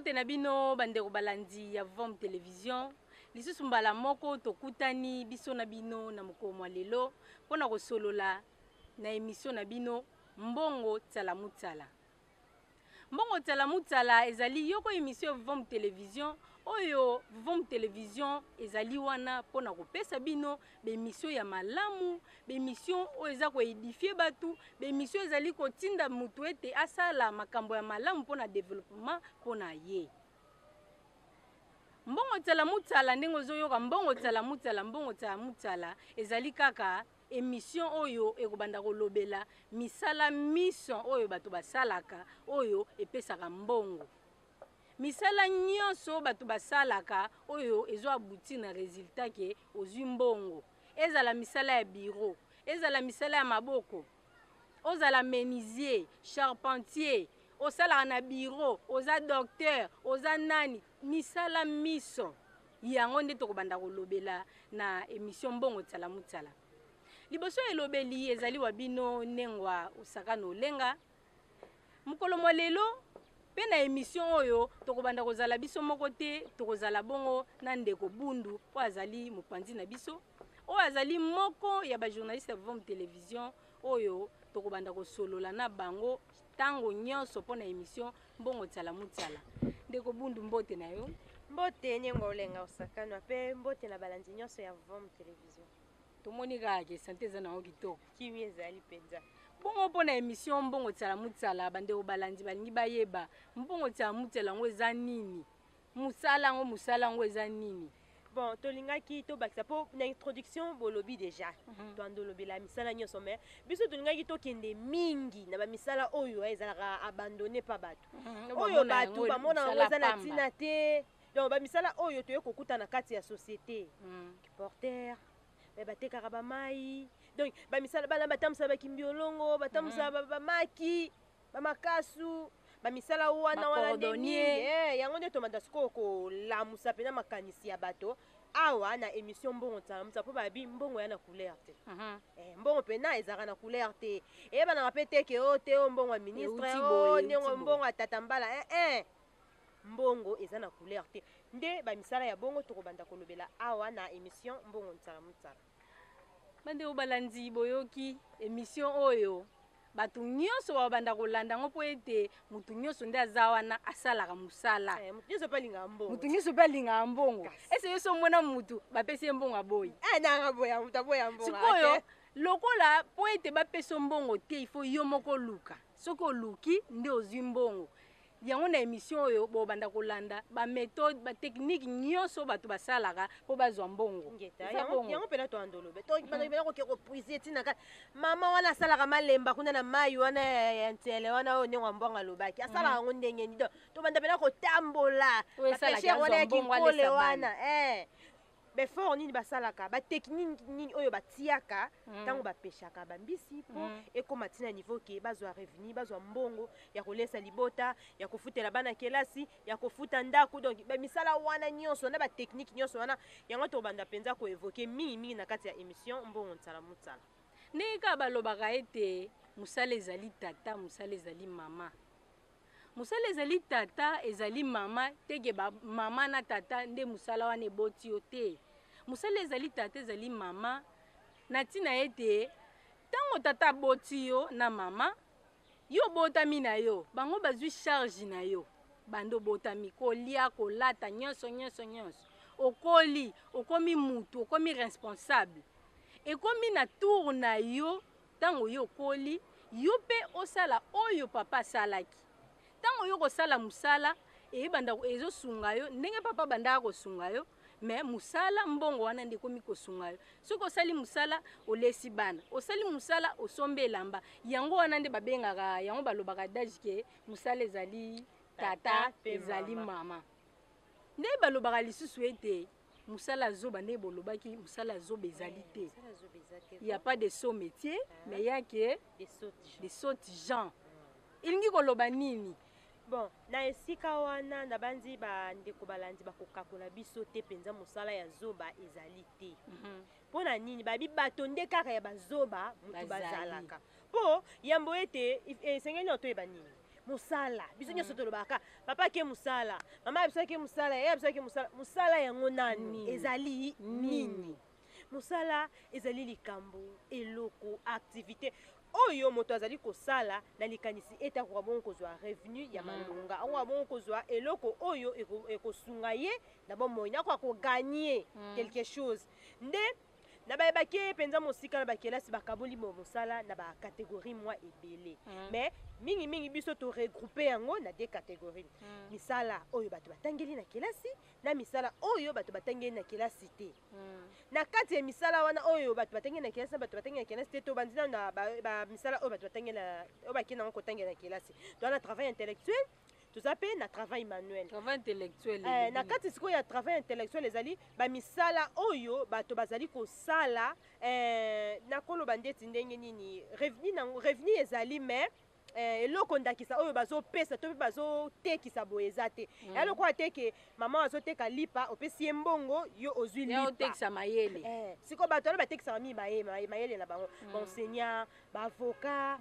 Mbote na bino bandeko balandi ya Vom Television. Lisusu mbala moko tokutani biso na bino na mokolo mwa lelo mpo na kosolola na emission na bino Mbongo Tsala Mutsala. Mbongo Tsala Mutsala ezali yoko emission ya Vom Television oyo Vom Television ezali wana mpo na kopesa bino bemission ya malamu, bemission oyo eza koedifie bato, bemission ezali kotinda moto ete asala makambo ya malamu mpo na developpement mpo na ye. Mbongo Tsala Mutsala, ndenge ozoyoka Mbongo Tsala Mutsala, Mbongo Tsala Mutsala ezali kaka emission oyo ekobanda kolobela misala miso oyo bato basalaka oyo epesaka mbongo. Misala nyonso bato basalaka oyo ezo aboutir na resultat ke ozwi mbongo, ezala misala ya bureau, ezala misala ya maboko, ozala menuisier, charpentier, osalaka na bureau, oza docteur, oza nani, misala miso yango nde tokobanda kolobela na emission Mbongo Tsala Mutsala. Liboso ya elobeli ezali wa bino Nengwa Osakano Olenga. Mokolo mwa lelo mpe na emission oyo tokobanda kozala biso moko te, tokozala bongo na ndeko Bundu oyo azali mopanzi na biso, oyo azali moko ya ba journaliste ya Vom Television oyo tokobanda kosolola na bango ntango nyonso mpo na emission Mbongo Tsala Mutsala. Ndeko Bundu, mbote na yo. Mbote Nyengo Olenga Osakanwa mpe mbote na balandi nyonso ya Vom Television. Tomoni kaka ke sante eza nango kitoko. Kimia ezali mpenza. Bongo mpo na emission Mbongo Tsala Mutsala, bandeko balandi balingi bayeba Mbongo Tsala Mutsala yango eza nini? Mosala yango, mosala yango eza nini? Bon, tolingaki tobakisa mpo na introduction bolobi déjà. Toandolobela misala nyonso, mais biso tolingaki tokende mingi na bamisala oyo ezalaka abandonné pa bato. Oyo bato bamona yango eza na ntina te. Donc bamisala oyo toye kokuta na kati ya société. Porteur, batekaka bamai. Donc bamisala bana batambusaka bakimbiolongo, batambusaka bamaki, bamakasu, bamisala wana wana nde mingi. Yango nde tomanda sikoyo kolamusa mpena makanisi ya bato awa na émission Mbongo Tsala Mutsala, mpo babi mbongo ya na couleur te. Mbongo mpena ezalaka na couleur te, eyebanaka mpe te ke o te o mbongo ya ministre, o ndenge mbongo ya tata mbala. Mbongo eza na couleur te, nde bamisala ya bongo tokobanda kolobela awa na émission Mbongo Tsala Mutsala. Bandeko balandi, boyoki émission oyo bato nyonso babanda kolanda yango mpo ete motu nyonso nde aza wana asalaka mosala. Motu nyonso mpe alingaka mbongo. Motu nyonso mpe alingaka mbongo. Ese yo so omona motu bapesi ye mbongo aboyi? Sikoyo lokola mpo ete bapesa mbongo te, il faut yo moko oluka. Soki oluki nde ozwi mbongo. Yango na émission oyo bobanda kolanda ba méthode, ba technique nyonso bato basalaka mpo bazwa mbongo. Yango mpena toandolobe tobanda koke kopuise ntina kaka mama wana asalaka malemba kuna na mai wana ya ntsele wana oyo ndenge mbongo alobaki asalaka yango ndenge nini. Donc tobanda mpena kotambola bapêcheur wana ya Kinkole wana, befort nini basalaka, batechnique nini oyo batiaka ntango bapeshaka bambisi mpo ekóma ntina niveau ke bazwa revenu, bazwa mbongo ya kolesa libota, ya kofutela bana kelasi, ya kofuta ndako. Donc bamisala wana nyonso na batechnique nyonso wana, yango tobanda mpenza koévoquer mingimingi na kati ya émission Mbongo Ntsala Mutsala. Ndenge kaka balobaka ete mosala ezali tata, mosala ezali mama, mosala ezali tata ezali mama teke ba mama na tata nde mosala wana eboti yo te. Mosala ezali tata ezali mama na ntina ete ntango tata aboti yo na mama, yo obotami na yo, bango bazwi charge na yo bando obotami, kolia, kolata, nyonso nyonso nyonso. Okoli, okomi mutu, okomi responsable, ekomi na tour na yo. Ntango yo okoli, yo mpe osala oyo papa asalaki. Ntango yo kosala mosala eyebanda ezosunga yo ndenge papa bandaka kosunga yo, mais mosala mbongo wana nde ekomi kosunga yo. Soki osali mosala, olesi bana, osali mosala, osombi elamba, yango wana nde babengaka yango, balobaka adage ke mosala ezali tata ezali mama. Nde balobaka lisusu ete mosala zoba, nde bolobaki mosala zoba ezali te. Il y a pas de sot métier, mais il y a que des sottes gens. Elingi koloba nini? Bon, na esika wana nabandi bandeko balandi bakokakola biso te mpenza, mosala ya zoba ezali te. Mpo na nini babi bato nde kaka ya bazoba motu bazalaka? Mpo yambo ete esengeli na toyeba nini. Mosala biso nyonso tolobaka, papa ake mosala, mama biso ake mosala, yaya biso ake mosala. Mosala yango nani? Nini? Ezali nini? Mosala ezali likambo, eloko, activité oyo moto azali kosala na likanisi ete akoka bongo kozwa revenu ya malonga, akoka bongo kozwa eloko oyo ekosunga ye na bomoi, nakoka kogagner quelque chose. Nde na bayebaki ye mpenza mosika na bakelasi, bakaboli mosala na bacatégorie mwa ebele, mais mingimingi biso toregroupe yango na deux catégories: misala oyo bato batangeli na kelasi na misala oyo bato batangeli na kelasi te. Na kati ya misala wana oyo bato batangeli na kelasi na bato batangeli na kelasi te, tobandi nano na bamisala oyo bato batangeli na, oyo bakende yango kotangela na kelasi. Toza na travail intellectuel, toza mpe na travail manuel. Travail intellectuel? Na kati sikoyo ya travail intellectuel, ezali bamisala oyo bato bazali kosala, nakoloba ndeti ndenge nini, revenu nango, revenu ezali, mais eloko ndakisa oyo bazopesa to mpe bazotekisa boye eza te. Ya lokola te ke mama azoteka lipa, opesi ye mbongo, yo ozwi ya lipa. Otekisa mayele. Sikoyo bato wana batekisaka mingi mayele na bango, baenseignant, baavocat,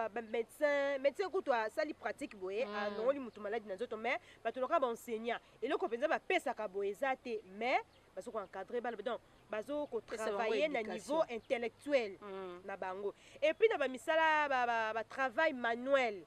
bamédecin. Médecin kutu asali pratique boye, alongoli mutu maladi na nzoto. Mais bato lokola baenseignant, eloko mpenza bapesaka boye eza te, mais bazokoencadre bana, donc bazokotravaille na éducation. Niveau intellectuel na bango. Et puis na bamisala batravail manuel,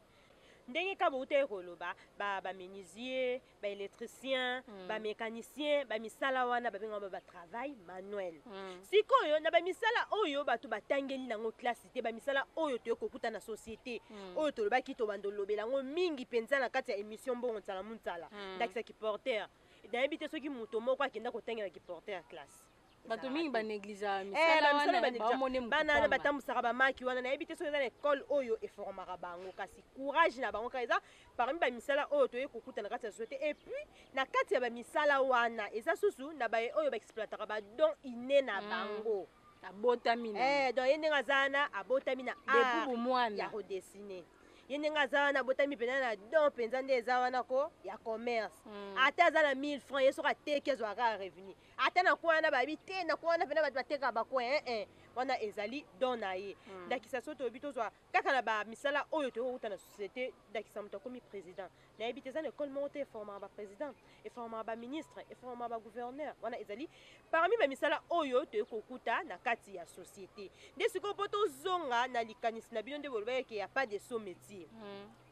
ndenge kaka boutaki koloba, bamenuisier, baélectricien, bamécanicien, bamisala wana babengaka batravail manuel. Sikoyo na bamisala oyo bato batangeli nango classe te, bamisala oyo toye kokuta na société, oyo tolobaki tobanda olobela yango mingi mpenza na kati ya émission Mbongo Nzala mu Nzala, ndakisaki porteur. Nayebi te soki moto moko akenda kotangela porteur classe. Bato mingi banégligeaka misala wana, baomone motu bana wana pamba. Batambusaka bamaki wana, nayebi te soki eza na ekole oyo eformaka bango, kasi courage na bango kaka. Eza parmi bamisala oyo toye kokuta na kati ya société. Et puis na kati ya bamisala wana, eza susu na baye oyo baexploitaka badon inné na bango. Abotami na Eh, donc ye ndenge aza wana, abotami na depuis art ya bomwana. Kodessiner. Ye ndenge aza wana, abotami mpenza na don mpenza nde eza wana ko ya commerce. Ata aza na 1000 francs, ye soki ateki, azwaka kaka revenu. Ata na coin wana bayebi te, na coin wana mpena bato batekaka bacoin wana, ezali don na ye. Ndakisa, so toyebi, tozwa kaka na bamisala oyo toyei na société, ndakisa moto akomi président, nayebi te eza na ekole moko te eformaka baprésident, eformaka baministre, eformaka bagouverneur. Wana ezali parmi bamisala oyo toyei kokuta na kati ya société. Nde sikoyo mpo tozonga na likanisi na bino, nde bolobaki eke ya pas de sot métier.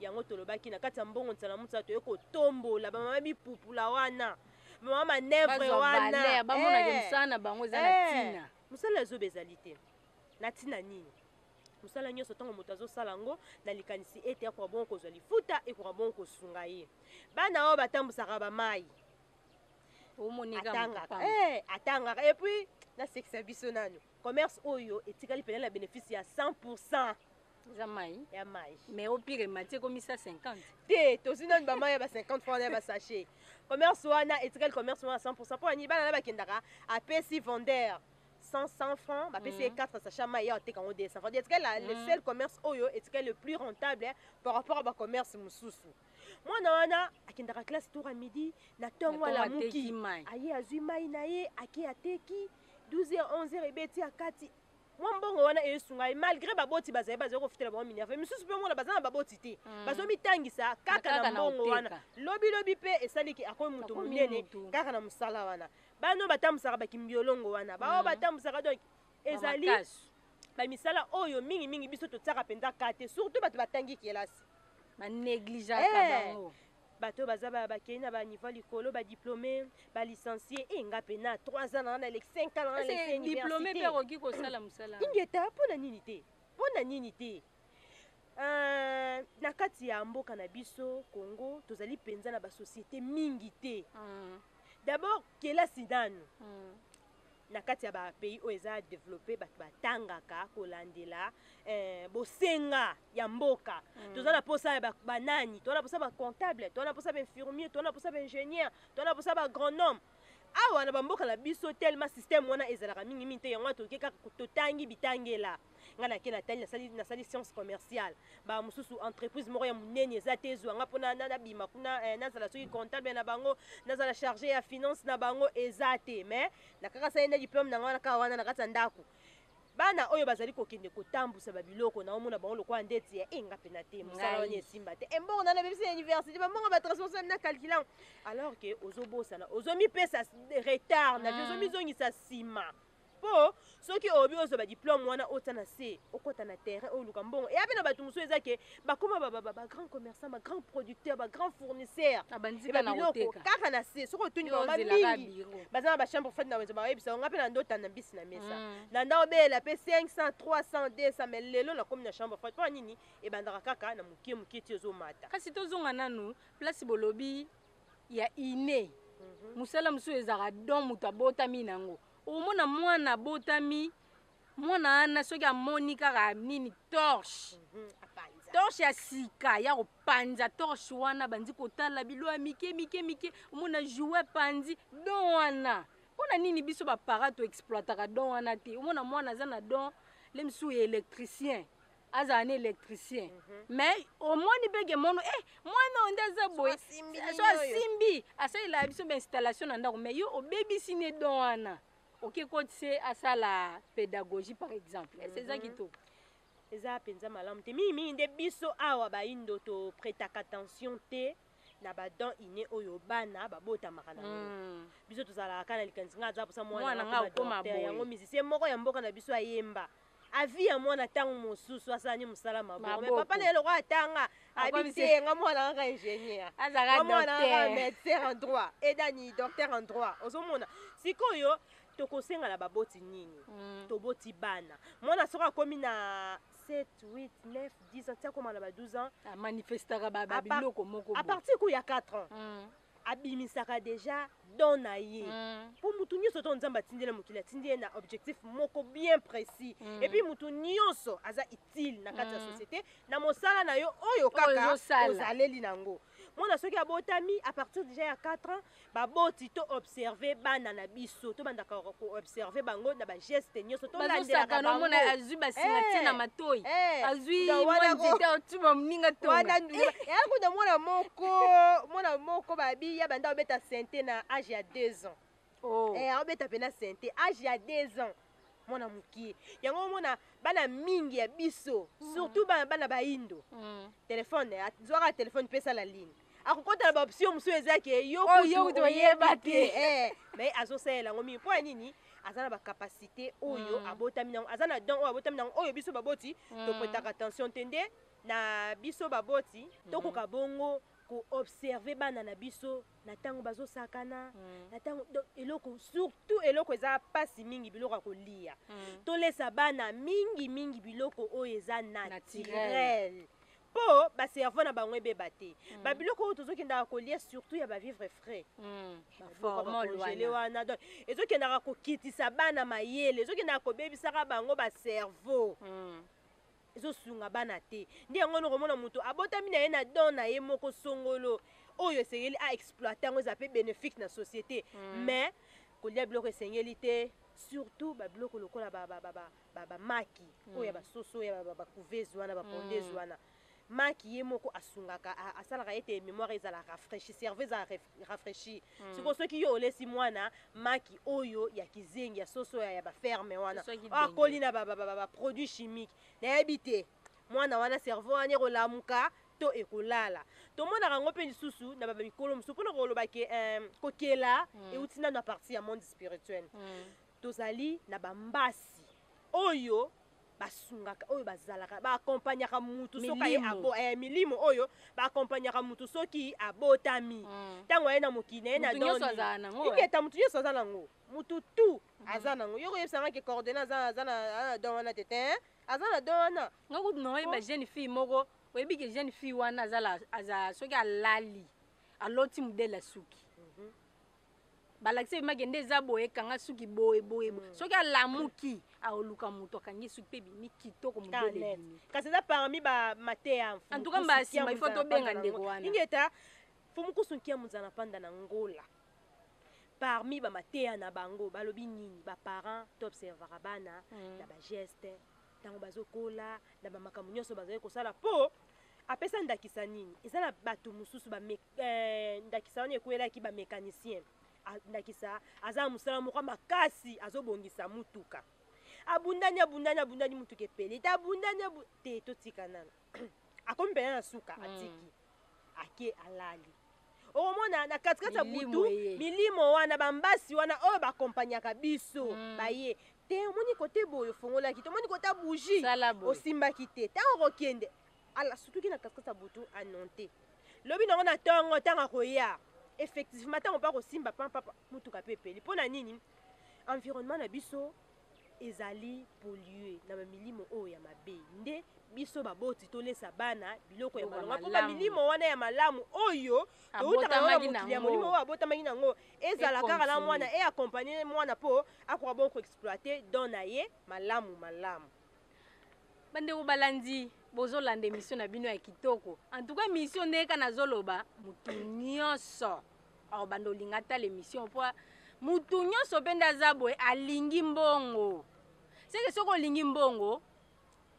Yango tolobaki na kati ya Mbongo Nzala Mosala, toyei kotombola bamama bipupula wana, bamama manœuvre bazwa wana. valeur, bamonake mosala na bango eza na ntina. Mosala ezoba ezali te na ntina nini. Mosala nyonso, ntango moto azosala yango na likanisi ete akoka bongo kozwa lifuta, ekoka bongo kosunga ye. Bana oyo batambusaka bamai, omoneka atangaka, atangaka. Et puis nasekisa biso nano, commerce oyo etikali pene na bénéfice ya 100 eza mai. Ya mai. Mais au pire emati, ekomisa 50. Te, tozwi nanu bamai ya ba 50 francs na ya basachet. Commerce wana etikali commerce wana 100. Mpo ani bana na bakendaka, apesi vendeur 100 100 francs, bapesi ye 4 sachet mai, ya oteka yango 200 francs. Etikali le seul commerce oyo etikali le plus rentable, hein, par rapport à bacommerce mosusu. Mwana wana akendaka classe tour ya midi, na ntongo ateki alamuki, mai. Aye azwi mai na ye, ake ateki 12 h, 11 h ebeti, akati mwa mbongo wana esunga ye, malgré baboti bazali kofutela bango minerval. Misusu mpe mona baza na baboti te, bazomitangisa kaka kaka na na mbongo koteka. wana. Lobilobi mpe esaliki akomi moto akomi monene motu. Kaka na mosala wana, bana oyo batambusaka bakimbiolongo wana, bao batambusaka, donc ezali bamakasu. Bamisala oyo mingimingi biso totiaka mpenza ka te, surtout bato batangi kelasi. Banégligeaka bango. Bato oyo baza bakei na baniveau likolo, badiplômé, balicencié, e nga mpe na 3 ans nanga na leki, 5 ans nanga na leki diplômé mpe université. Akoki kosala mosala. Ingeta, mpo na nini te? Mpo na nini te? Na kati ya mboka na biso Congo, tozali mpenza na basociété mingi te. D'abord kelasi nanu. Na kati ya bapays oyo eza développé, bato batangaka kolandela bosenga ya mboka. Toza na posa ya banani? Toza na posa bacomptable, toza na posa bainfirmier, toza na posa baingénieur, toza na posa baagronome. Awa na bamboka na biso, tellement système wana ezalaka mingimingi te, yango wana toke kaka totangi bitangela. Ngai nake natali, nasali science commerciale, bamosusu entreprise moko ya monene eza te ezwanga mpona nabima kuna, nazala soki comptable na bango, nazala chargé ya finance na bango, eza te. Mais nakaka sali na diplôme na ngai wana kaka wana na kati ya ndako. Bana oyo bazali kokende kotambusa babiloko na omona bango lokola ndeti ya enga mpe na te mosala wana esimba te, embongo na nabebisi na université, bambongo batransport na calculant, alors que ozobosana, ozomipesa retard na vie, ozomizongisa nsima. Mpo soki oyobi ozwa badiplôme wana, ota na se, okɔta na terrain, oluka mbongo. Eya mpe na bato mosusu eza ke bakóma bagrand commerçant, bagrand producteur, bagrand fournisseur biloko kaka na se. Soki otuni bango, mingi baza na bachambre froide na wenze, bayebisa nga mpe na ndota na mbisi na mesa, na nda obeyela mpe 500, 300, 200, mais lelo nakomi na chambre froide. Mpo nini? Ebandaka kaka na mokie mokie ti ezomata. Kasi tozonga nanu place bolobi ya ine. Mosala mosusu ezalaka don, moto abotami nango. Omona mwana abotami, mwana wana soki amoni kaka nini, torche, torche ya sika, ya kopanza torche wana, bandi kotala bilo ya mike mike mike, omona jouet panzi. Don wana, mpona nini biso baparent toexploitaka don wana te? Omona mwana aza na don le mosusu ya électricien, azala na électricien, mais omoni mpe ke mono mwana oyo nde aza boye, so asimbi asalelaka biso bainstallation na ndako, mais yo obebisi ne don wana, oke kotise asala pédagogie par exemple. Ese eza kitoko? Eza mpenza malamu te. Mingimingi nde biso awa bayindo toprêtaka attention te na badon inné oyo bana babotamaka nango. Biso tozalaka kaka na likanisi: nga aza mposa mwana akoma yango. Musicien moko ya mboka na biso ayemba avi ya mwana, ntango mosusu asala ni mosala maboko, mais papa na ye lokwa atanga abi te: nga mwana kaka ingénieur, nga mwana kaka médecin en droit, edani docteur en droit. Ozomona sikoyo tokosengala baboti nini? Toboti bana, mwana soki akomi na 7, 8, 9, 10 ans, ti akóma na ba 12 ans, amanifestaka babiloko moko. À partir ku ya 4 ans, abimisaka déjà don na ye. Mpo mutu nyonso to Nzambe atindi ye na mokili, atindi ye na objectif moko bien précis. Et puis mutu nyonso aza utile na kati ya société na mosala na yo oyo kaka ozosala. Ozaleli nango. Mwana soki abotami, à partir déjà ya 4 ans, baboti to observe bana na biso, tobandaka koobserve bango na bageste nyonso, tolandelaka bazosaka bango. Nomona azwi basinga tie na matoi, azwi Donc, mwa wana nzete, otuma moninga tonga. Wana eya kuna mwana moko babi ya banda obeta synthé na age ya 2 ans. Oh. Aobeta mpe na synthé age ya 2 ans, mwana mokie. Yango omona bana mingi ya biso, surtout bana bayindo, telefone, zwaka telefone mpe esala ligne, akokɔta na baoption mosusu eza ke yo Oyo kutu yo kutu oyeba te. Mais azosalela yango mingi. Mpo ya nini? Aza na bacapacité oyo abotami nango, aza na don oyo abotami nango, oyo biso baboti toprêtaka attention te. Nde na biso baboti tokoka bongo koobserve bana na biso na ntango bazosakana, na ntango donc eloko, surtout eloko eza mpasi mingi, biloko ya kolia. Tolesa bana mingi mingi biloko oyo eza naturel, mpo bacerveau na bango ebeba te. Babiloko oyo tozokendaka kolia, surtout ya bavivre frais, baformol bacongelé wana. Wana donc ezokendaka kokitisa bana mayele, ezokendaka kobebisaka bango bacerveau, ezosunga bana te. Nde yango wana okomona moto abotami na ye na don na ye moko songolo oyo esengeli aexploite yango, eza mpe bénéfique na société, mais kolia biloko esengeli te, surtout babiloko lokola bamaki oyo ya basoso, ya bacouveuse wana, bapondeuse wana. Maki ye moko asungaka, asalaka ete mémoire ezala rafraîchi, cerveau ezala rafraîchi. Sikoyo soki yo olesi mwana maki oyo ya kizengi, ya soso, ya baferme wana, Soki oyo akoli na baproduit chimique, nayebi te mwana wana cerveau wana ekolamuka to ekolala. Tomonaka yango mpe lisusu na bamikolo mosusu, mpona koloba ke kokela euti nano na partie ya monde spirituel. Tozali na bambasi oyo basungaka, oyo bazalaka baakompagnaka mutu soki aye Milimo. Milimo oyo baakompagnaka mutu soki abotami, ntango aye na mokili na ye na Mutu nyonso doni. azala nango, Iketa, mutu nyonso aza nango, mutu tu aza nango. Yo koyebisanga ke coordonné aza na don wana te te, aza na don wana. Nga kutu na oyeba jeune fille moko, oyebi ke jeune fille wana azala aza, soki alali, aloti modele ya suki, balakisi ebimaki nde eza boye, ekanga suki boye boye boye. Soki alamuki, aoluka moto akangi suki mpe ebimi kitoko, modele net. ebimi. Kasi eza parmi bamateya. En tout cas, mbala nsima, il faut tobenga ndeko wana. Ingeta, Fumukusu Nkia Muzana Panda na Ngola, parmi bamateya na bango balobi nini? Baparent toobservaka bana na bageste ntango bazokola, na bamakambo nyonso bazali kosala. Mpo apesa ndakisa nini? Eza na bato mosusu ndakisa wana ekwelaki bamécanicien. Ndakisa, aza na mosala moko ya makasi, azobongisa mutuka. Abundani, abundani, abundani, motuka epeli te. Abundani, te, totika nano. Akomi mpenza na suka, atiki, ake alali. Okomona na katikati ya Milimo butu, eye. Milimo wana, bambasi wana oyo bakompagnaka biso, baye te. Omoni kote boye ofongolaki te, omoni kote bougie Sala boye. Osimbaki te. Ntango okokende ala, sutuki na katikati ya butu, anonte lobi nango na ntongo. Ntango akoya, effectivement, ntango mpa kosimba pampapa, motuka mpe epeli. Mpo na nini? Environnement na biso ezali pollue na bamilimo oyo ya mabe. Nde biso baboti tolesa bana biloko ya Biloko ya malonga, mpo malamu. bamilimo wana ya malamu oyo toutaka yango na Abotamaki mokili ya nango. molimo, oyo abotamaki nango, ezala kaka na Econtinue. mwana, eaccompagne mwana mpo akoka bon koexploite don na ye malamu malamu. Bandeko balandi, bozolanda émission na bino ya kitoko. En tout cas, émission ndenge kaka nazoloba, motu nyonso akobanda olinga atala émission, mpo motu nyonso mpe nde aza boye alingi mbongo. Seke soki olingi mbongo,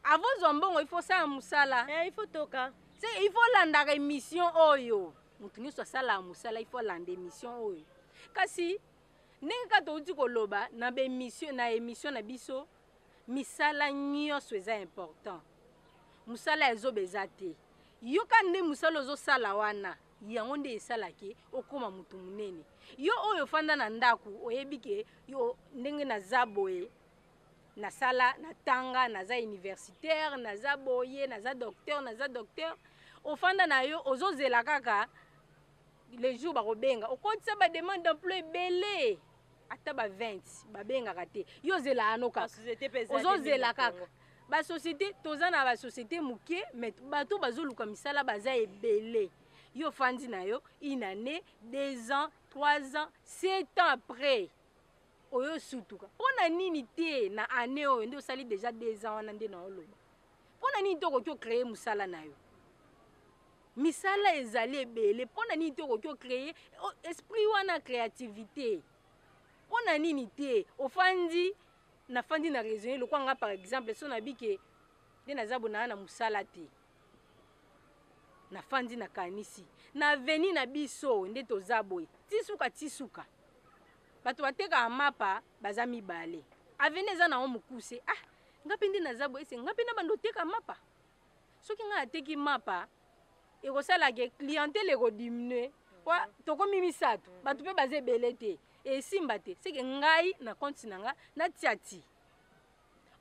avant ozwa mbongo, il faut osala mosala. Eh, il faut toka. Se il faut olandaka émission oyo. Motu nyonso asalaka mosala, il faut alanda émission oyo. Kasi ndenge kaka touti koloba na baémission, na émission na biso, misala nyonso eza important. Mosala ezoba eza te. Yoka nde mosala ozosala wana, yango nde esalaki okóma motu monene. Yo oyo ofanda na ndako, oyebi ke yo ndenge naza boye, nasala, natanga, naza universitaire, naza boye, naza docteur, naza docteur, ofanda na yo, ozozela kaka le jour bakobenga. Okotisa bademande d'emploi ebele, ata ba 20, babengaka te. Yo ozela ano kaka. Basociété mpe eza te. Ozozela Mingi na kaka. Congo. Basociété, toza na basociété moke, mais bato bazoluka misala baza ebele. Yo ofandi na yo une année, 2 ans, 3 ans, 7 ans après, oyo osutuka. Mpo na nini te na année oyo nde osali déjà 2 ans wana nde na oloba, mpo na nini te okoki ocréer mosala na yo? Misala ezali ebele. Mpo na nini te okoki ocréer? Esprit wana, créativité, mpo na nini te? Ofandi, nafandi na raisonner lokwa nga par exemple, so nabi ke nde naza bonaa na mosala te, nafandi, nakanisi na avenue na biso nde toza boye, ti suka ti suka, bato batekaka mapa baza mibale. Avenue eza nango mokuse. Ah, nga mpe nde naza boye, ese nga mpe na bando oteka mapa. Soki ngai nateki mapa, ekosala ke clientèle ekodiminue po tokomi misato, bato mpe baza ebele te, esimba te. Seke ngai na compte na nga natia ti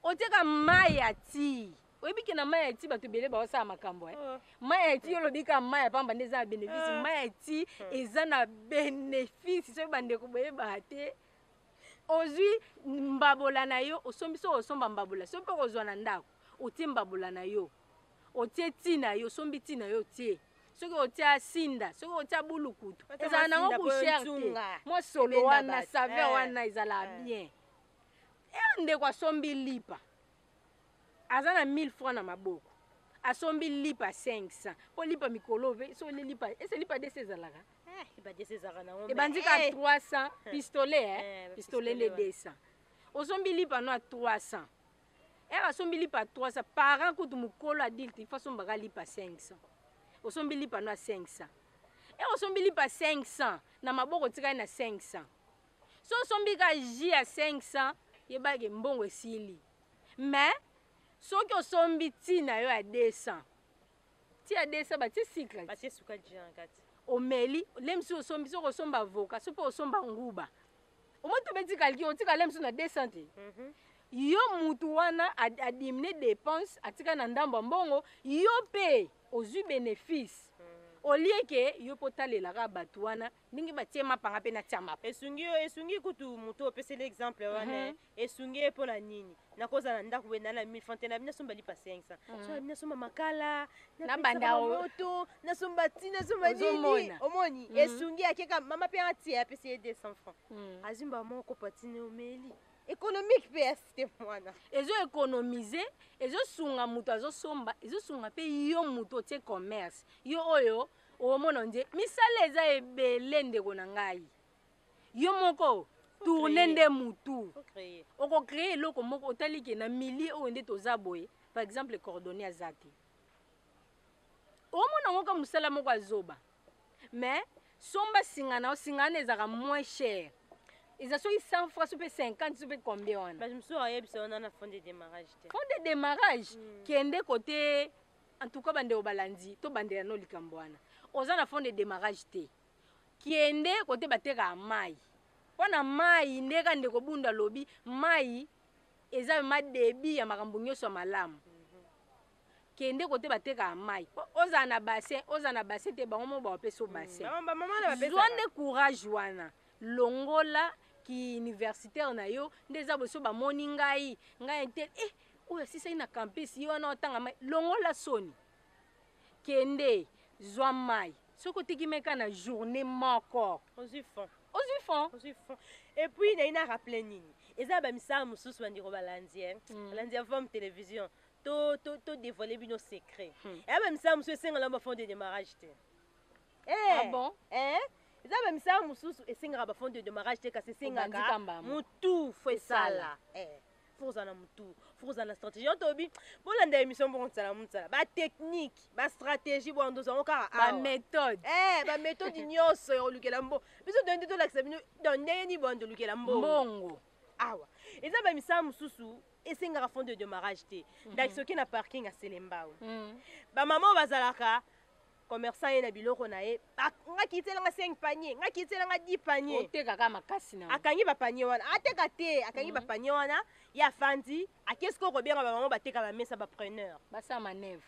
oteka mai ya ti. Oyebi ke na mai ya ti bato ebele baosala makambo, eh? Oh. Mai ya ti, olobi kaka mai ya pamba nde eza na bénéfice. Ah. Mai ya ti eza na bénéfice. Soki bandeko boyebaka te, ozwi mbabola na yo, osombi. Soki osomba mbabola, soki mpe okozwa na ndako, otie mbabola na yo, otie ti na yo, osombi ti na yo, otie. Soki otia sinda, soki otia bulukutu, Otia ezala mwa nango sinda po kusher te. nzunga. Mwa solo Ebenda wana, bato. saveur wana ezala bien. E ndeko asombi lipa, aza na 1000 francs na maboko, asombi lipa 500, mpo lipa mikolo mpe so ole lipa ese lipa dese ezalaka. Eh, badese ezalaka nango. Ebandi ka 300, pistolet, Eh, eh, pistolet nde pistolet. 200. Osombi lipa no ya 300, ere asombi lipa ya 300, parent kutu mokolo adulte ifo asombaka lipa 500. Osombi lipa no ya 500, ere osombi lipa 500 na maboko, otikali na 500. So osombi ka jus ya 500, yebake mbongo esili. Mais soki osombi ti na yo ya 200, ti ya 200 batie sucre, Batie suka jus na kati. Omeli lemsi, osombi, soki osomba avocat, soki mpe osomba nguba, omoi tobeti calcul, otika lemsi na 200 te. Yo mutu wana adiminue dépense, atika na ndambo ya mbongo, yo mpe ozwi bénéfice. Olie ke yo mpo otalelaka bato wana ndenge batie mapanga mpe natia mapa. Esungi yo, esungi kutu moto opeseli exemple wana. Esungi ye mpo na nini? Nakozala na ndako boye, na 1000 francs te, na nasomba lipa 500, so na nasomba makala, Nabanda moto, nasomba ti, nasomba nini. Ozomona. Omoni, esungi akeka mama mpe atie, apesi ye 200 francs, azwi moko patine, omeli, économique mpe ya système wana. Ezoéconomise, ezosunga moto azosomba, ezosunga mpe yo moto otie commerce. Yo oyo omona nde misala eza ebele, ndeko na ngai, yo moko tourne Créer. nde mutu. Faut créer. Okocréer eloko moko, otali ke na milieu oyo nde toza boye, par exemple cordonnier aza te, omona yango ka mosala moko azoba, mais somba singa na yo, singa wana ezalaka moins cher. Eza soki 100 francs, so mpe 50, so mpe combien wana. Bato mosusu ayebisa wana na fond de démarrage te. Fond de démarrage. Kende kote. En tout cas, bandeko balandi, tobandela no likambo wana. Oza na fond de démarrage te, kende kote batekaka mai. Mpo na mai, ndeka ndeko Bunda alobi, mai eza ma début ya makambo nyonso ya malamu. Kende kote batekaka mai. Po ozala na bassin, ozala na bassin te, bango mo bapesa o bassin. Bamama na zwa bapesaka. Nde courage wana, longola ki universitaire na yo. Nde eza boso bamoni ngai, ngai te, eh, oyo asisaki na campus, ye wana otanga mai. Longola soni, kende zwa mai. Soki oteki mai kaka na journée moko, ozwi fond. Ozwi fond. Ozwi fond. Et puis nayi na rappele nini, eza bamisala mosusu, bandeko balandi, balandi ya Vom Télévision, to dévoile bino secret. Eya bamisala mosusu esengela bafond de démarrage te. Ah bon? Eza bamisala mosusu esengaka bafond de démarrage te, kasi Obandi esengaka kambama. mutu fo esala. Fo kozala na mutu, fo kozala na stratégie. Yo toyebi, bolanda émission mbongo ntsala motsala, batechnique, bastratégie, bwando ozango kaka awa. Baméthode. Baméthode nyonso ya kolukela mbongo, biso toye nde tolakisa bino. Donc ndenge nini bwando olukela mbongo? Mbongo. Awa eza bamisala mosusu esengaka fond de démarrage te. Ndakisa, oke na parking ya Selembao, bamama oyo bazalaka commerçant, ye na biloko na ye, nga kitelanga 5 panier, nga kitelanga 10 panier. Otekaka makasi na Akangi bapanier wana, ateka te, akangi bapanier wana, ye afandi, ake sikoyo kobenga bamama bateka bamesa, bapreneur. Basala manœuvre.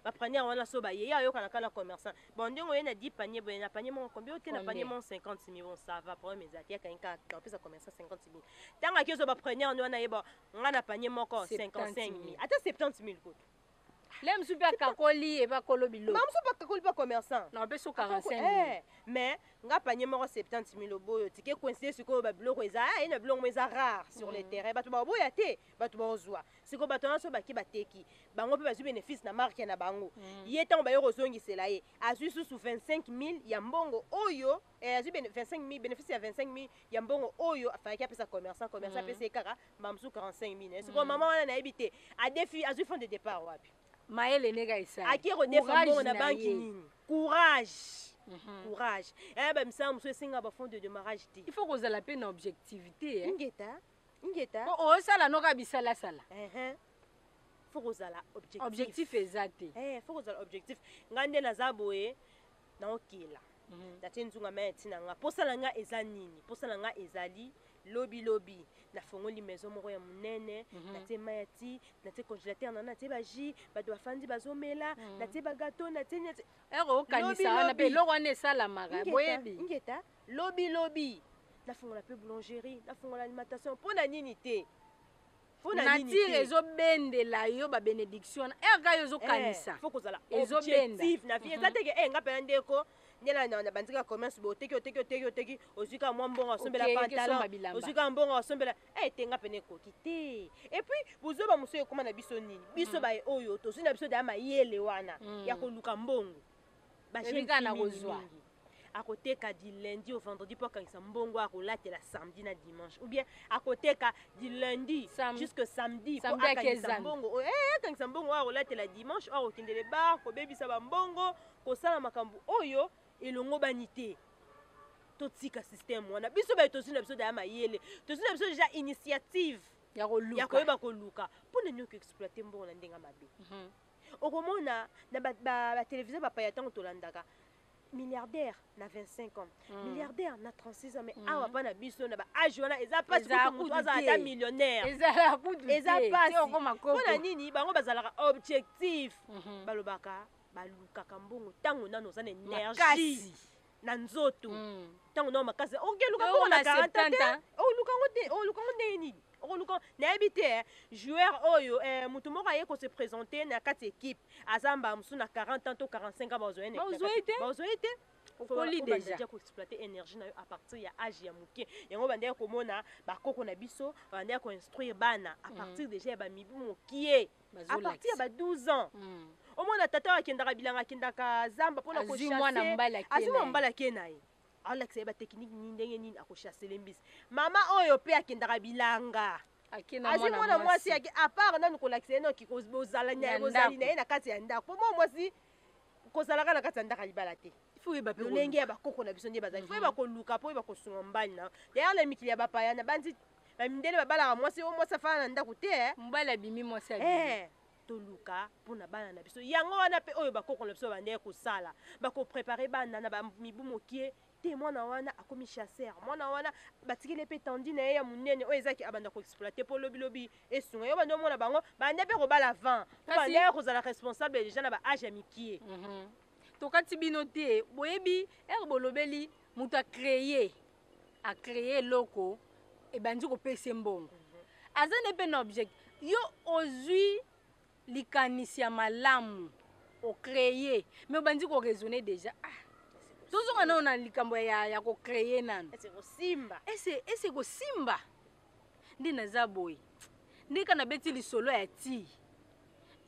Bapreneur wana so baye, ye ayokana kaka na commerçant. Bon, ndenge oye na 10 panier boye, na panier moko combien? Ote na panier moko 50 000. Bon, ça va, problème eza te. Akangi kaka, apesa commerçant 50 000. Ntango aki ozwa bapreneur ni wana, yeba nga na panier moko 55 000, ata 70 000 kutu. Le mosusu mpe akakoli ebakolo biloko. Bamosusu bakakoli mpa commerçant. Na bapesi 45 000. Mais nga panier moko 70 000, oboyo tike coïncide. Sikoyo babiloko eza ye na biloko mo eza rare sur le terrain, bato baboya te, bato bazwa. Sikoyo bato wana so baki bateki, bango mpe bazwi bénéfice na marque na bango. Ye ntango baye kozongisela ye, azwi susu 25 000 ya mbongo oyo, azwi 25 000 bénéfice ya 25 000 ya mbongo oyo afalaki apesa commerçant. Commerçant apesa ye kaka bamosusu 45 000. Sikoyo mama wana nayebi te adefi, azwi fond de départ wapi? Mayele ndenge esali. Ake kodefa mbongo na banki nini? Courage, courage. Eya bamisala mosusu esenga bafond de démarrage te. Il faut kozala mpe na objectivité. Ingeta, ingeta. Po osala noka bisalasala. Faut kozala objectif. Objectif eza te. Faut kozala objectif. Ngai nde naza boye, naokela, natie nzunga mai, ntina nga, posa na nga eza nini? Posa na nga ezali lobilobi nafongoli maison moko ya monene, natie mai ya ti, natie congélateur na, natie bajus, bato bafandi bazomela, natie bagato, natie natie. Ere okanisa wana mpe eloko wana esalamaka, boyebi. Ingeta. Lobilobi nafongola mpe boulangerie, nafongola alimentation. Mpo na nini te? Mpo na nini nature te? Ezobendela yo babénédiction wana ere kaka yo ozokanisa. Faut kozala Ezobenda. objectif na vie. Eza teke nga mpena ndeko nde na bandika commerce boye, oteki, oteki, oteki, oteki, ozwi kaka mwa mbongo, osombela Okei, pantalon, okesomba bilamba. Ozwi kaka mbongo, osombela te. Nga pene ekoki te. Et puis bozoba mosusu ekóma na biso nini? Biso baye oyo tozwi na biso daya mayele wana ya koluka mbongo. Ebi kaka na kozwa. Akoteka du lundi au vendredi mpo akangisa mbongo akolatela samedi na dimanche, ou bien akoteka du lundi jusque samedi mpo Samedi ake akangisa zando. mbongo oyo, akangisa mbongo oyo akolatela dimanche, oyo akokendele bar, kobebisa bambongo, kosala makambo oyo elongo bani te. Totika système wana. Biso baye tozwi na biso daya mayele, tozwi na biso déjà initiative ya ya koluka, koyeba koluka. Mpo na nini okoexploite mbongo na ndenge ya mabe? Okomona na batelevizio bapaya, ntango tolandaka milliardaire na 25 ans, milliardaire na 36 ans, mais awa mpa na biso na baage wana eza mpasi Eza kutu moto kutu azala te. ata millionnaire. Ezala kutu Eza te. pasi. Te okoma koko. Mpo na nini? Bango bazalaka objectif. Balobaka balukaka mbongo ntango nano oza na énergie makasi na nzoto, ntango nano makasi. Okeluka Oyo mbongo na na 40 te. 70 ans. Oluka yango te, oluka yango ndenge nini? Okoluka, nayebi te. Joueur oyo, motu moko aye kose présenter na kati équipe, aza mbala mosusu na 40 ans to 45 ans, bazwa ye na Bazwa ye te. Bazwa ye te. Okoli déjà. Déjà koexploiter énergie na yo à partir ya âge ya moke. Yango bandeki komona bakoko na biso, bandeki koinstruire bana à partir déjà ya bamibu mokie, à partir ya ba 12 ans. Omona tata oyo akendaka bilanga, akendaka zamba mpona Azwi mwana mobali, ake azwi na mwana ye. Mobali ake na ye, aolakisa ye batechnique nini, ndenge nini akochasser mbisi. Mama oyo mpe akendaka bilanga, ake na azwi mwana mwana mwasi mwasi. ake, à part nanu kolakisa ye noki bozala na Na bozali ndako. na ye na kati ya ndako. Po mwana mwasi kozalaka na kati ya ndako ya libala te. Faut oyeba mpe lolenge ya bakoko na biso nde bazali. Faut oyeba koluka mpo oyeba kosunga mobali na. D'ailleurs, na mikili ya bapaya, na bandi bamindele babalaka mwasi oyo mwasi afala na ndako te, eh. Mobali abimi, mwasi abimi. Eh, toluka mpona bana na biso. Yango wana mpe oyo bakoko na biso bandeki kosala, bakoprépare bana na bamibu mokie te. Mwana wana akomi chasseur, mwana wana batikeli mpe tandi na ye ya monene oyo ezaki abanda koexploite mpo lobilobi esunga yo. Banda omona bango bande mpe kobala 20 mpo bande kozala responsable déjà na baage ya mikie. Tokati bino te. Boyebi ere bolobeli moto acréer, acréer eloko, ebandi kopesa mbongo, aza nde mpe na objectif. Yo ozwi likanisi ya malamu, ocréer, mais obandi koraisonner déjà. Ah, tozonga nano na likambo ya kocréer nano. Ese kosimba? Ese kosimba nde naza boye, nde ka nabeti lisolo ya ti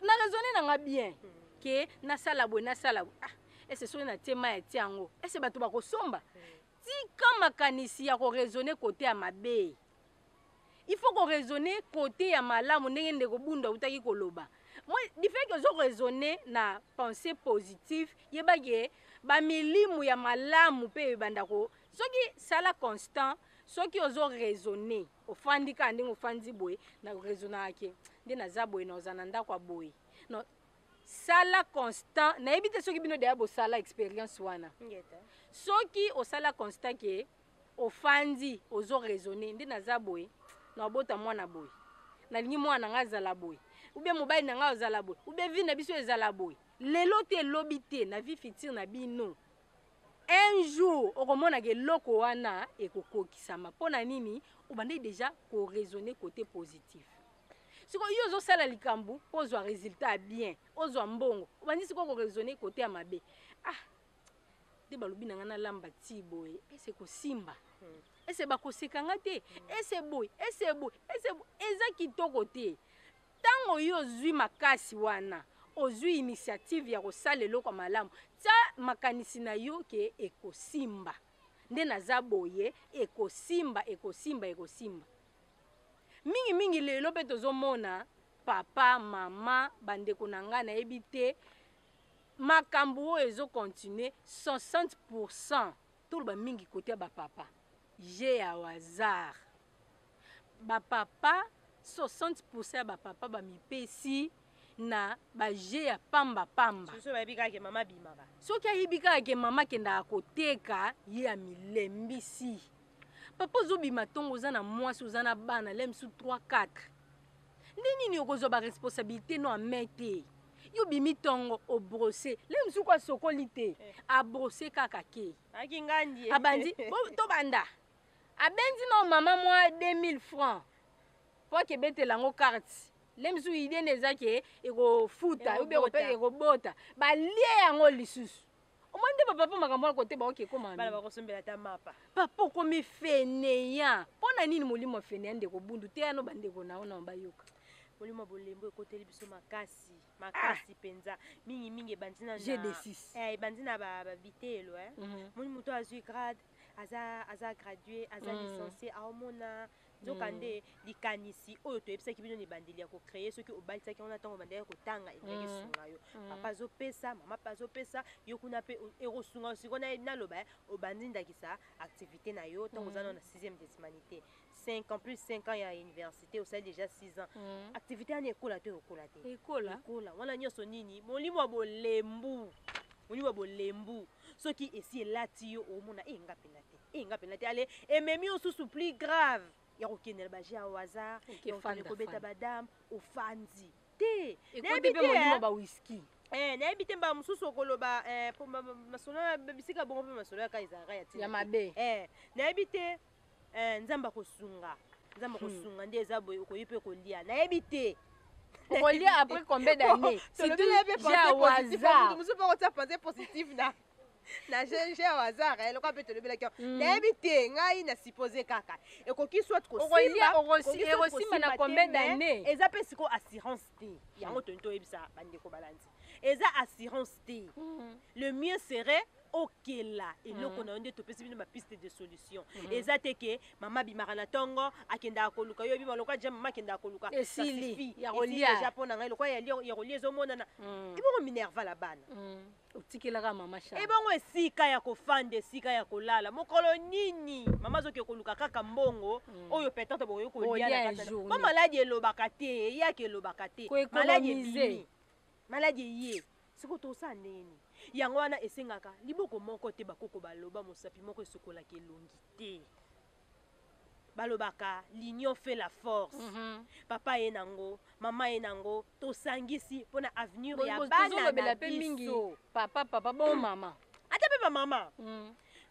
na raisonne nanga bien ke nasala boye, nasala boye. Ah, ese soki natie mai ya ti yango, ese bato bakosomba? Tika makanisi ya koraisonner côté ya mabe. Il faut koraisonner côté ya malamu, ndenge ndeko Bunda autaki koloba. Moi, du fait que ozoraisonner na pensée positive, yebaki bamilimu ya malamu mpe ebanda ko. Soki sala constant, soki ozoraisonner, ofandi kaka ndenge ofandi boye, na raisonnaka ke nde naza boye, na oza na ndako ya boye. No, sala constant. Nayebi te soki bino deya bosala expérience wana. Ngeta. Soki osala constat ke ofandi, ozoraisonner nde naza boye, nabota mwana boye, nalingi mwana na ngai azala boye, ou bien mobali na ngai azala boye, ou bien vie na biso ezala boye, lelo te, elobi te, na vie future na bino, un jour okomonaka eloko wana ekokokisama. Mpo na nini? Obandaki déjà koraisonner côté positif. Sikoyo yo ozosala likambo mpo ozwa résultat ya bien, ozwa mbongo, obandi sikoyo koraisonner côté ya mabe. Ah, nde balobi na ngai nalamba ti boye, ese kosimba? Ese bakoseka nga te? Ese boye, ese boye, ese boye? Eza kitoko te. Ntango yo ozwi makasi wana, ozwi initiative ya kosala eloko ya malamu, tia makanisi na yo ke ekosimba. Nde naza boye, ekosimba, ekosimba, ekosimba. Mingimingi lelo mpe tozomona papa, mama, bandeko na ngai, nayebi te makambo oyo ezocontinue. 60, toloba mingi côté ya bapapa, jeu ya hasard. Bapapa, 60 ya bapapa bamipesi na bajeu ya pambapamba. Soso bayebi kaka ke mama abimaka. Soki ayebi kaka ke mama akendaka koteka, ye amilembisi. Papa, ozobima ntongo, oza na mwasi, oza na bana le misu 3 4, nde nini okozwa baresponsabilité no ame te? Yo obimi ntongo, obrosser le mosuku, asokoli te, abrosser kaka ke aki ngandi. Abandi tobanda, abendi na mama mwa 2000 francs po ake ebetela yango carte. Le mosusu idée nde eza ke ekofuta ube. Ekobota. Ekobota, balie yango lisusu. Omoi nde bapapa, makambo wana kote baoke ekoma. Bana bakosombela ata mapa. Papa, okomi fainéant. Mpo na nini molimo ya fainéant? Ndeko Bundu te, yano bandeko na yo na bayoka. Molimo ya bolembo ekoteli biso makasi makasi mpenza, mingimingi ebandi na GD6. Ebandi na babitelo. Moni moto azwi grade, aza gradué, aza licencié, aomona nzoka nde likanisi oyo toyebisaki bino na ebandeli ya kocréer, soki obalisaki wana ntango obandaki kotanga, elingaki esunga yo. Papa azopesa, mama mpe azopesa yo kuna mpe ekosunga yo. Sikoyo naloba, obandi ndakisa activité na yo ntango oza nano na 6e des humanités, 5 ans plus 5 ans ya université, osali déjà 6 ans. Activité wana ekola to ekola te? Ekola. Ekola. Wana nyonso nini? Molimo ya bolembu. Molimo ya bolembu soki esi elati yo, omona e nga mpena te, e nga mpena te. Ale ememi yo susu plus grave ya kokende na bajeu ya hasard, Oke, ya kokende fanda, kobeta fanda. Badame ofandi te. Ekoti Nayebi mpe te, molimo eh. bawiski. Nayebi te, mbala mosusu okoloba po masolo ya bisika bongo mpe masolo yaka ezalaka ya ntina ya te. Mabe. Nayebi te, Nzambe akosunga, Nzambe akosunga. Nde eza boye, okoyi mpe kolia, nayebi te. Okolia après combien d'années? Surtout jeu ya hasard. Mosusu mpe kotia pensée positive na jeu ya hasard, eloko mpe tolobelaki yango. Nayebi te, ngai na suppose kaka ekoki soit Okolia, kosimba, ekoki soit ekosimba na kosimba te, combien mais d'années? Eza mpe sikoyo assurance te. Yango toni toyebisa bandeko balandi, eza assurance te. Le mieux serait Okela eloko na yo nde topesi bino bapiste de solution. Eza te ke mama abimaka na ntongo, akendaka koluka, yo obima lokola ja mama akendaka koluka. Ça Esili, suffit. ya Esili kolia. deja mpo na ngai, lokola ya kolia ezomonana. Ebongo minerval ya bana. Otikelaka mama Charles. Ebongo esika ya kofanda, esika ya kolala, mokolo nini mama azoki koluka kaka mbongo oyo peut-être bokoki kolia Kolia na kati ya journée. Po maladi elobaka te, eyaki elobaka te. Maladi Koéconomiser. ebimi, maladi eye, sikoyo tosala ndenge nini? Yango wana esengaka liboko moko te. Bakoko baloba mosapi moko esokolaka elongi te. Balobaka l'union fait la force. Papa ye nango, mama ye nango, tosangisi mpona avenir ya bana Tozolobela na mpe mingi biso. papa, papa, bon mama. Ata mpe bamama.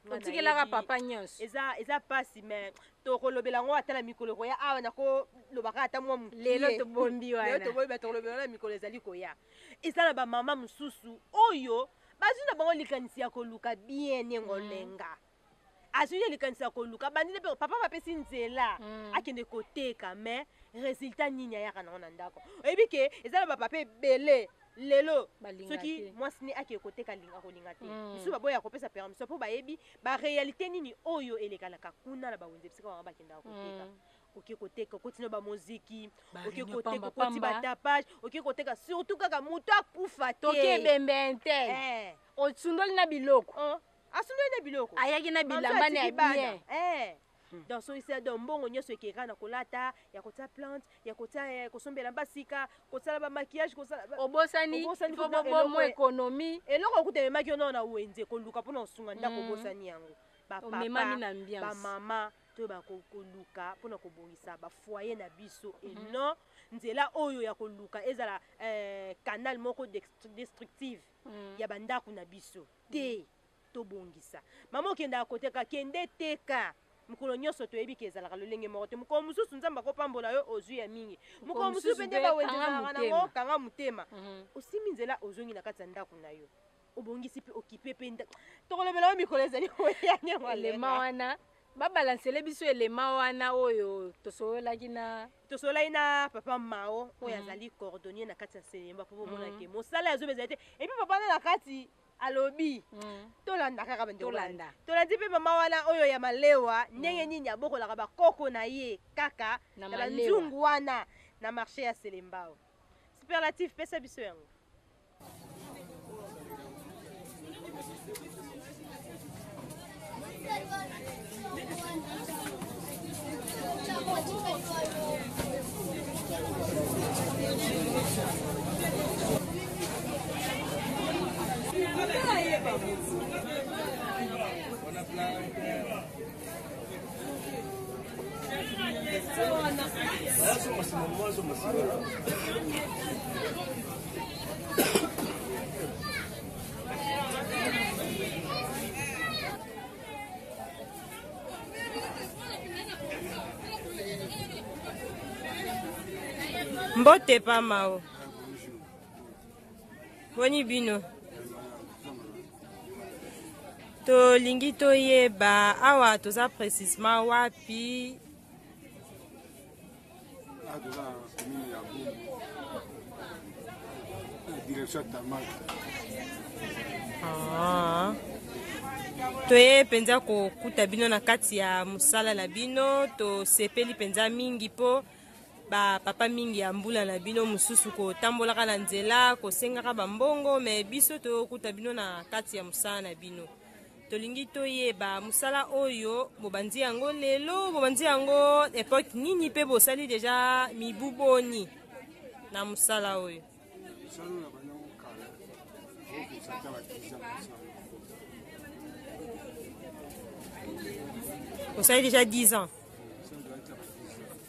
Nga Otikelaka nayebi, papa nyonso. Eza pasi, mais tokolobela yango ata na mikolo koya. Awa nakolobaka ata mwa mokie. Lelo tobombi Lelo wana. tobombi, tokolobela na mikolo ezali koya. Eza na bamama mosusu oyo bazwi na bango likanisi ya koluka bien nengo olenga, azwi ye likanisi ya koluka, bandini mpe papa bapesi nzela, akende koteka. Mais résultat nini ayaka nango na ndako? Oyebi ke eza na bapapa ebele lelo, Balinga soki te. mwasi ne akende koteka, alinga kolinga te. Misusu baboya kopesa permission mpo bayebi baréalité nini oyo elekanaka kuna na bawenze bisika bango bakendaka koteka. Oke koteka, okoti na bamoziki, oke Baréunion koteka, pamba okoti pamba. batapage, oke koteka, surtout kaka moto akufa te. Toki ebembe intel, osundoli na biloko. Oh, asundoli na biloko. Ayaki na Mamso bilamba na ya atiki bana. bien. Donc soki se donc mbongo nyonso ekeka na kolata, ya kotia plante, ya kotia, kosombela basika, kosala bamaquillage, kosala Obosani. Obosani fo kuna bobomo eloko économie. Eloko okuta ememaki yo nao na wenze koluka mpona kosunga ndako, obosani yango. Omemami Bapapa, na ambiance. bamama, toyeba koluka mpona kobongisa bafoyer na biso, et non nzela oyo ya koluka ezala canal moko destructive ya bandako na biso te. Tobongisa. Mama okendaka koteka, kende teka mokolo nyonso. Toyebi ke ezalaka lolenge moko te. Mokolo mosusu Nzambe akopambola yo, ozwi ya mingi. Mokolo mosusu mpe nde mpe bawenze kanga ezalaka motema. nango. Kanga motema, osimbi nzela, ozongi na kati ya ndako na yo, obongisi mpe okipe mpe tokolobela yo mikolo ezali koya. Elema wana babalansele biso, elema wana oyo tosololaki na Tosololaki na papa Mao oyo azali coordonnier na kati ya Selemba, mpo bomonake mosala ya zoba ezali te. Et puis papa na na kati alobi tolanda kaka bandeko. Tolanda. Tolandi mpe mama wana oyo ya malewa, ndenge nini abokolaka bakoko na ye kaka Na na malewa. banzungu wana na marché ya Selembao. Superlatif, pesa biso yango. Mbote pamao, boni bino? Tolingi toyeba awa toza précisement wapi? Awa toza na commune ya Bumbu, na direction ya Tarmac. Ah. Toye mpenza kokuta bino na kati ya mosala na bino. Tosepeli mpenza mingi mpo bapapa mingi ya mbula na bino mosusu kotambolaka na nzela, kosengaka bambongo, mais biso tokuta bino na kati ya mosala na bino. Tolingi toyeba mosala oyo bobandi yango lelo, bobandi yango époque nini, mpe bosali deja mibu boni na mosala oyo? Mosala oyo nabandi yango kala, okokisa ata ba 10 ans mosala. Osali déjà 10 ans? Mosala ata ba 10 ans.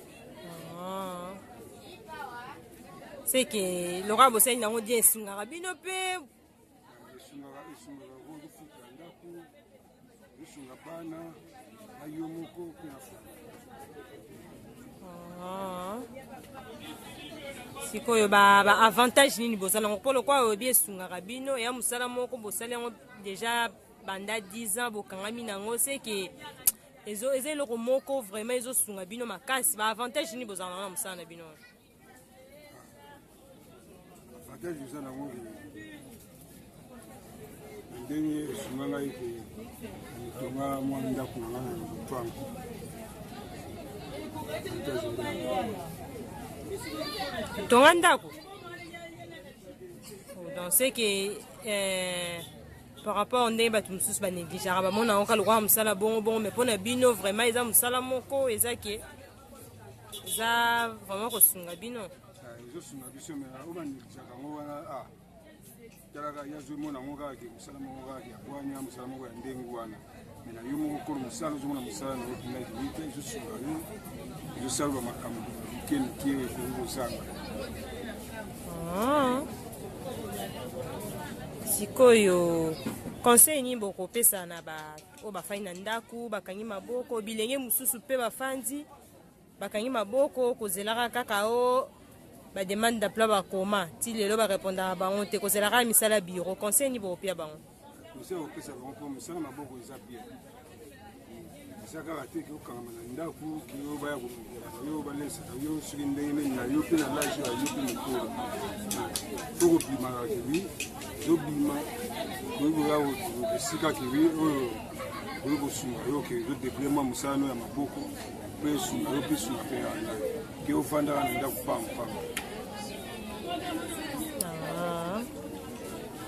Ah. C'est que lokola bosali nango bien, esungaka bino mpe? Esungaka, esungaka kofuta ndako, esunga bana na yo moko mpe na famille. Ah. Sikoyo ba avantage nini bozala yango? Mpo lokola oyebi esungaka bino, eya mosala moko bosali yango déjà banda 10 ans, bokangami nango, c'est que eza eloko moko vraiment ezosunga bino makasi. Ba avantage nini bozala nango na mosala na bino? Avantage eza nango ke na Ndenge esunga ngai ke tonga mwa ndako na ngai na lopango. Tonga ndako? Donc c'est que euh, par rapport ndenge bato mosusu banegligeaka, bamona yango kaka lokola mosala bongo bongo, mais mpo na bino vraiment eza mosala moko eza ke eza vraiment kosunga bino. Ezosunga biso, mais oyo banegligeaka yango wana, ah, talaka ye azomona yango kaka ke mosala moko kaka ya bwanya, mosala moko ya ndenge wana. Mais na yo moko kolo mosala, ozomona mosala na yo mpena kei te, ezosunga yo, ezosala bamakambo mike mike ekoki kozanga. Ah. Sikoyo conseil nini bokopesa na ba oyo bafandi na ndako bakangi maboko, bilenge mosusu mpe bafandi bakangi maboko kozelaka kaka o bademande d'emploi bakoma ti lelo barépondaka bango te, kozelaka misala bureau, conseil nini bokopia bango? Conseil kopesa bango, mpo mosala maboko eza bien, eza kaka te ke okangama na ndako, ke yo baya kolongelaka yo, balesaka yo soki ndenge nini na yo mpe na l'âge ya yo mpe mokolo fo kobimaka kewi ozobima, koyi koya esika kewi oyo okoki kosunga yo ke ozodébrouille mwa mosala no ya maboko mpe esunga yo mpe esunga mpe ya ngai ke ofandaka na ndako pamba.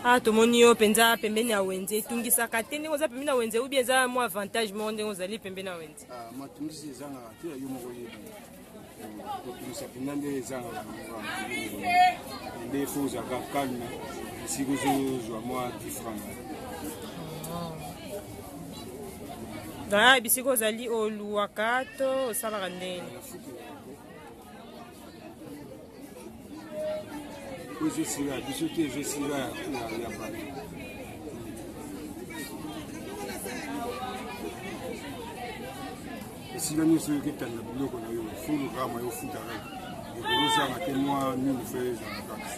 Ah, tomoni yo mpenza pembeni ya wenze. Etungisaka te ndenge oza pembeni ya wenze, ou bien eza mwa avantage moko ndenge ozali pembeni ya wenze? Ah, matungisi ezangaka te, yo moko oyebi, kotungisa mpenza nde ezangaka nde fo ozalaka calme esika ozozwa mwa different. Ah, bisika ozali oluwaka to osalaka ndenge? Oyo ezosila biso te, ezosila ya bato. Esika nyonso oyoki etanda biloko na yo, fulu kaka ma yo ofutaka, ekolozanga te mwa nini fo ezala kaka.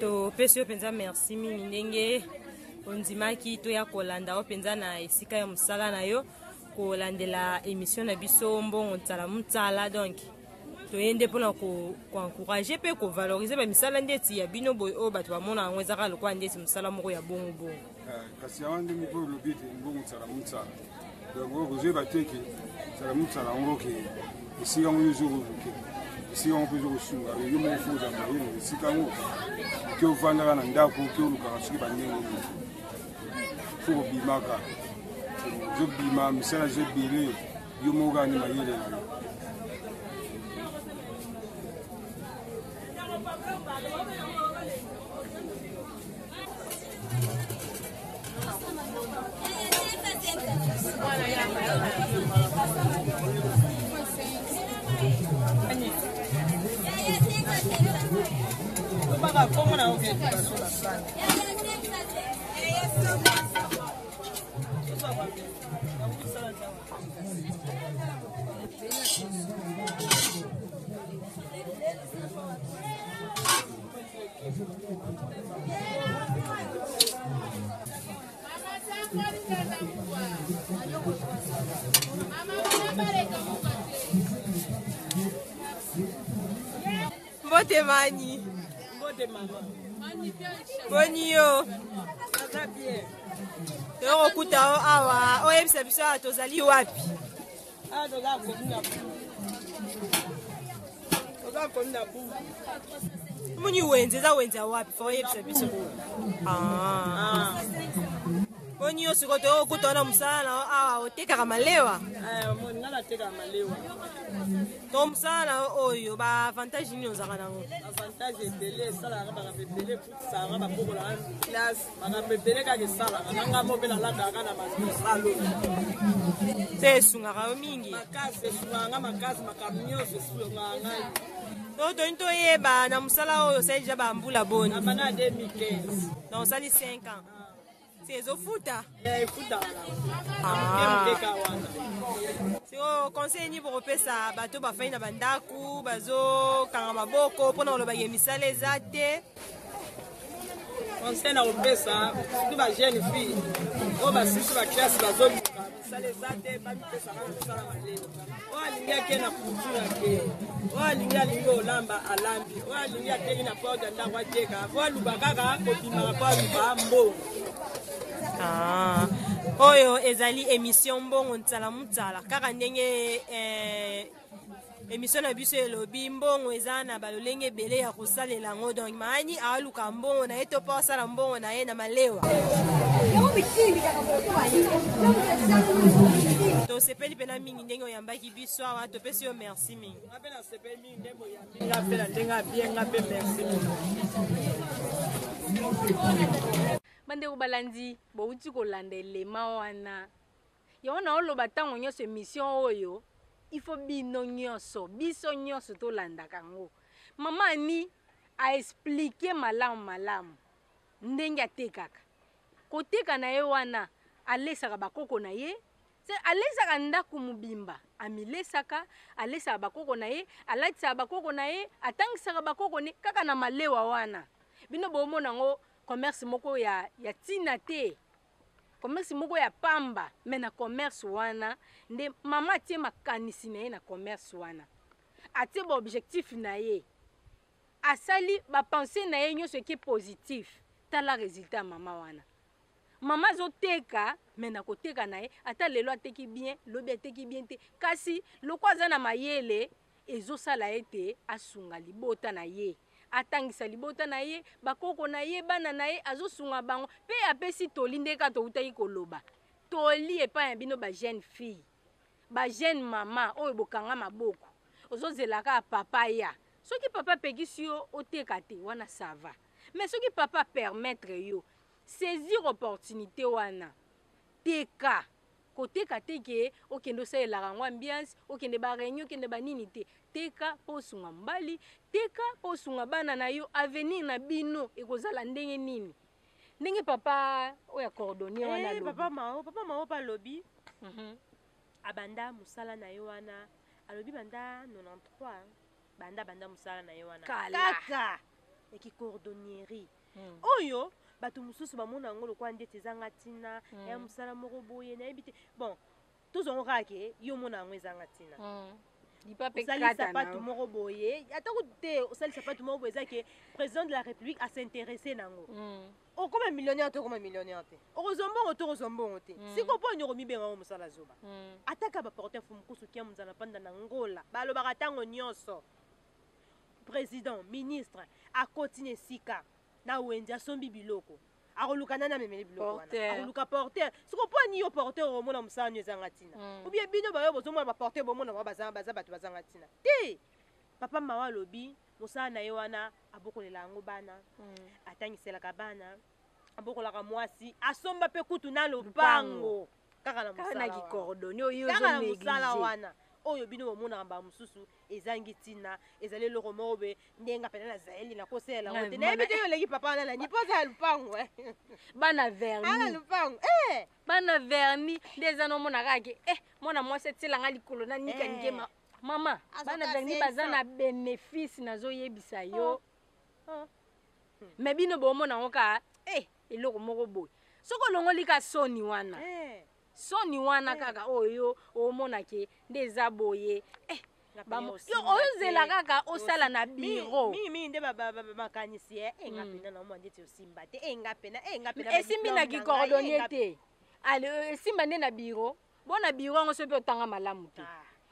Topesi yo mpenza merci mingi ndenge ondimaki toya kolanda yo mpenza na esika ya mosala na yo, kolandela émission na biso Mbongo Ntsala Motsala. Donc toye nde mpona koencourage mpe kovalorize bamisala ndeti ya bino boye, oyo bato bamona yango ezaka lokola ndeti mosala moko ya bongo bongo. Kasi yango ndenge mpo olobi ete mbongo Ntsala Motsala, donc oyo kozoyeba te ke Ntsala Motsala yango ke esika yango yo ozokoluke, esika yango mpe ezokosunga yo, yo moko fo ozala mayele. Esika yango ke ovandaka na ndako, ke olukaka soki bandenge nini, fo kobimaka, ozobima, misala eza ebele, yo moko kaka nde mayele na yo. Mbote mani. Mbote mama. Boni yo? Aza bien. Toyokokuta yo awa, oyebisa biso awa tozali wapi? Awa toza komi na bu. Toza komi na bu. Omoni wenze eza wenze ya wapi? Fo oyebisa biso. Ah. Boni yo sikoyo, toyokokuta wana mosala na yo awa, otekaka malewa? Omoni nga natekaka malewa. To mosala na yo oyo, baavantage nini ozalaka nango? Avantage ebele, esalaka makambo ebele, efutisaka, babokolaka classe, makambo ebele kaka esalaka na ngai mo mpe nalataka na mosala oyo. Mpe esungaka yo mingi? Makasi, esungaka nga makasi, makambo nyonso esungaka ngai. To toni toyeba, na mosala oyo osali deja bambula boni? Na banda 2015. Donc osali 5 ans, se ezofuta? Efutaka na moke wana. Sikoyo conseil nini bokopesa bato bafai na bandako bazokanga maboko mpona kolobaka misala eza te? Conseil na kopesa surtout bajeune fille oyo basisi baclasse, bazoluka. Misala eza te, bamipesaka na mosala malelo. Oyo alingi ake na couture ake, oyo alingi alingi olamba alambi, oyo alingi ateki na porte ya ndako ateka, po aluka kaka kobimaka po aluka mbongo. Ah, oyo ezali émission mbongo ntsala mutsala kaka ndenge eh, émission na biso elobi mbongo eza na balolenge ebele ya kosalela yango donc maani aluka mbongo na ye to mpo asala mbongo na ye na malewa. Tosepeli mpena mingi ndenge oyambaki biso awa, topesi yo merci mingi. Nga mpe nasepeli mingi nde boyambi nga mpe na ndenge ya bien, nga mpe merci mingi. Bandeko balandi, bouti kolanda elema wana. Yango naoloba ntango nyonso émission oyo il faut bino nyonso, biso nyonso tolandaka yango. Mama Ani a expliquer malamu malamu ndenge atekaka. Koteka na ye wana alesaka bakoko na ye, se alesaka ndako mobimba, amilesaka, alesaka bakoko na ye, alatisaka bakoko na ye, atangisaka bakoko ne kaka na malewa wana. Bino bomona yango commerce moko ya tina te. Commerce moko ya pamba, mais na commerce wana nde mama atie makanisi na ye na commerce wana. Atie ba objectif na ye. Asali ba pensée na ye nyonso eke positif. Tala résultat ya mama wana. Mama azoteka, mais na koteka na ye, ata lelo ateki bien, lobi ateki bien te. Kasi lokwa aza na mayele, ezosala ete asunga libota na ye. Atangisa libota na ye, bakoko na ye, bana na ye, azosunga bango. Pe apesi toli nde kaka toutaki koloba. Toli epai ya bino ba jeune fille, ba jeune mama oyo bokanga maboko. Ozozela kaka papa ya. Soki papa apekisi yo oteka te, wana ça va. Mais soki papa permettre yo, saisir opportunité wana. Teka. Koteka te ke okende osalelaka yango ambiance, okende ba réunion, okende ba nini te. Teka mpo osunga mobali, teka mpo osunga bana na yo, avenir na bino ekozala ndenge nini? Ndenge papa oyo ya cordonnier wana alobi. Papa Mao, papa Mao pa alobi. Abanda mosala na ye wana, alobi banda 93, banda mosala na ye wana. Kala. Kaka eki cordonnierie. Oyo bato mosusu bamona yango lokola ndeti ezanga ntina, ya mosala moko boye nayebi te. Bon, tozongo kaka ke yo mona yango ezanga ntina. Lipa pe Osali kata sapatu na yo. moko boye, ata kutu te, osali sapatu moko boye, eza ke président de la République a s'intéresser nango. Okoma millionnaire te, okoma millionnaire te. Okozwa mbongo te, okozwa mbongo te. Siko mpo nyoko mibenga ngo mosala zoba. Ata ka ba porteur fumukusu kia munzana panda na ngola, balobaka tango nyonso. Président, ministre, akoti na esika na wenze asombi biloko. Akoluka nani amemeli biloko wana? Porteur. Akoluka porteur. Siko mpo ani yo porteur omona mosala nyo ezanga ntina. Ou bien bino bayo bozomona ba porteur bomona bango baza bato bazanga ntina. Te! Papa Mawa alobi mosala na ye wana abokolela yango bana, atangiselaka bana, abokolaka mwasi, asomba pe kutu na lopango. Kaka na Kaka na mosala wana. kicordonnier oyo Kaka na ozo mosala négliger. wana. Oyo bino bomonaka ba mosusu ezangi ntina, ezali eloko moko boye, ndenge pena na Zaheli na kosalela yango te. Nga Nayebi te yo oleki papa wana na nini, mpo aza ya lupango, eh. Bana vernis. Ana lupango, eh. Bana vernis, nde eza na omona kaka ke, mwana mwasi atielanga likolo na nika nike ma-, mama, Azoka bana vernis cinq baza cents. na bénéfice nazoyebisa yo. Oh. Oh. Mais bino bomona yango kaka, eloko moko boye. Soki olongoli ka soni wana. Soni wana kaka oyo omona ke nde eza boye. Nga pe Yo osimba te. ozela kaka osala na Mingi, bureau. mingi, mingi nde makanisi, nga pena na mwa ndeti osimba te. Nga pena, nga pena Mais ba esimbi diplôme na na ngai, kicordonnier nga te. Allez, esimba nde na bureau. Bon, na bureau yango soki otanga malamu te.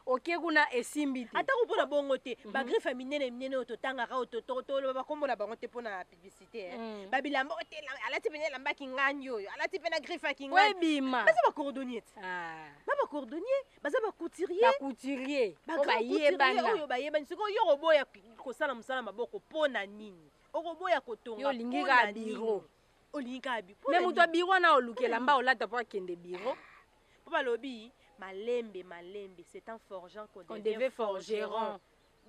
Oke kuna esimbi te. Ata ko mpona bongo te, ba griffe ya minene minene oyo totangaka, oyo toloba ba kombo na bango te mpona publicité, eh. Ba bilamba oyo te, alati pena elamba kingandi oyo, alati pena griffe ya kingandi. Oyo ebima. Baza ba cordonnier te. Ba ba cordonnier, baza ba couturier. Ba couturier. Ba Oyo grand couturier bayebana. oyo bayebani. Sikoyo yo okoboya kosala mosala maboko mpona nini? Okoboya kotonga Yo olingi mpona kaka nini? bureau. Olingi kaka Mais mpona moto ya nini? bureau wana olukela mba olata po akende bureau. Po balobi malembe malembe, c'est en forgeant qu'on Qu'on devient devient forgeron. forgeron.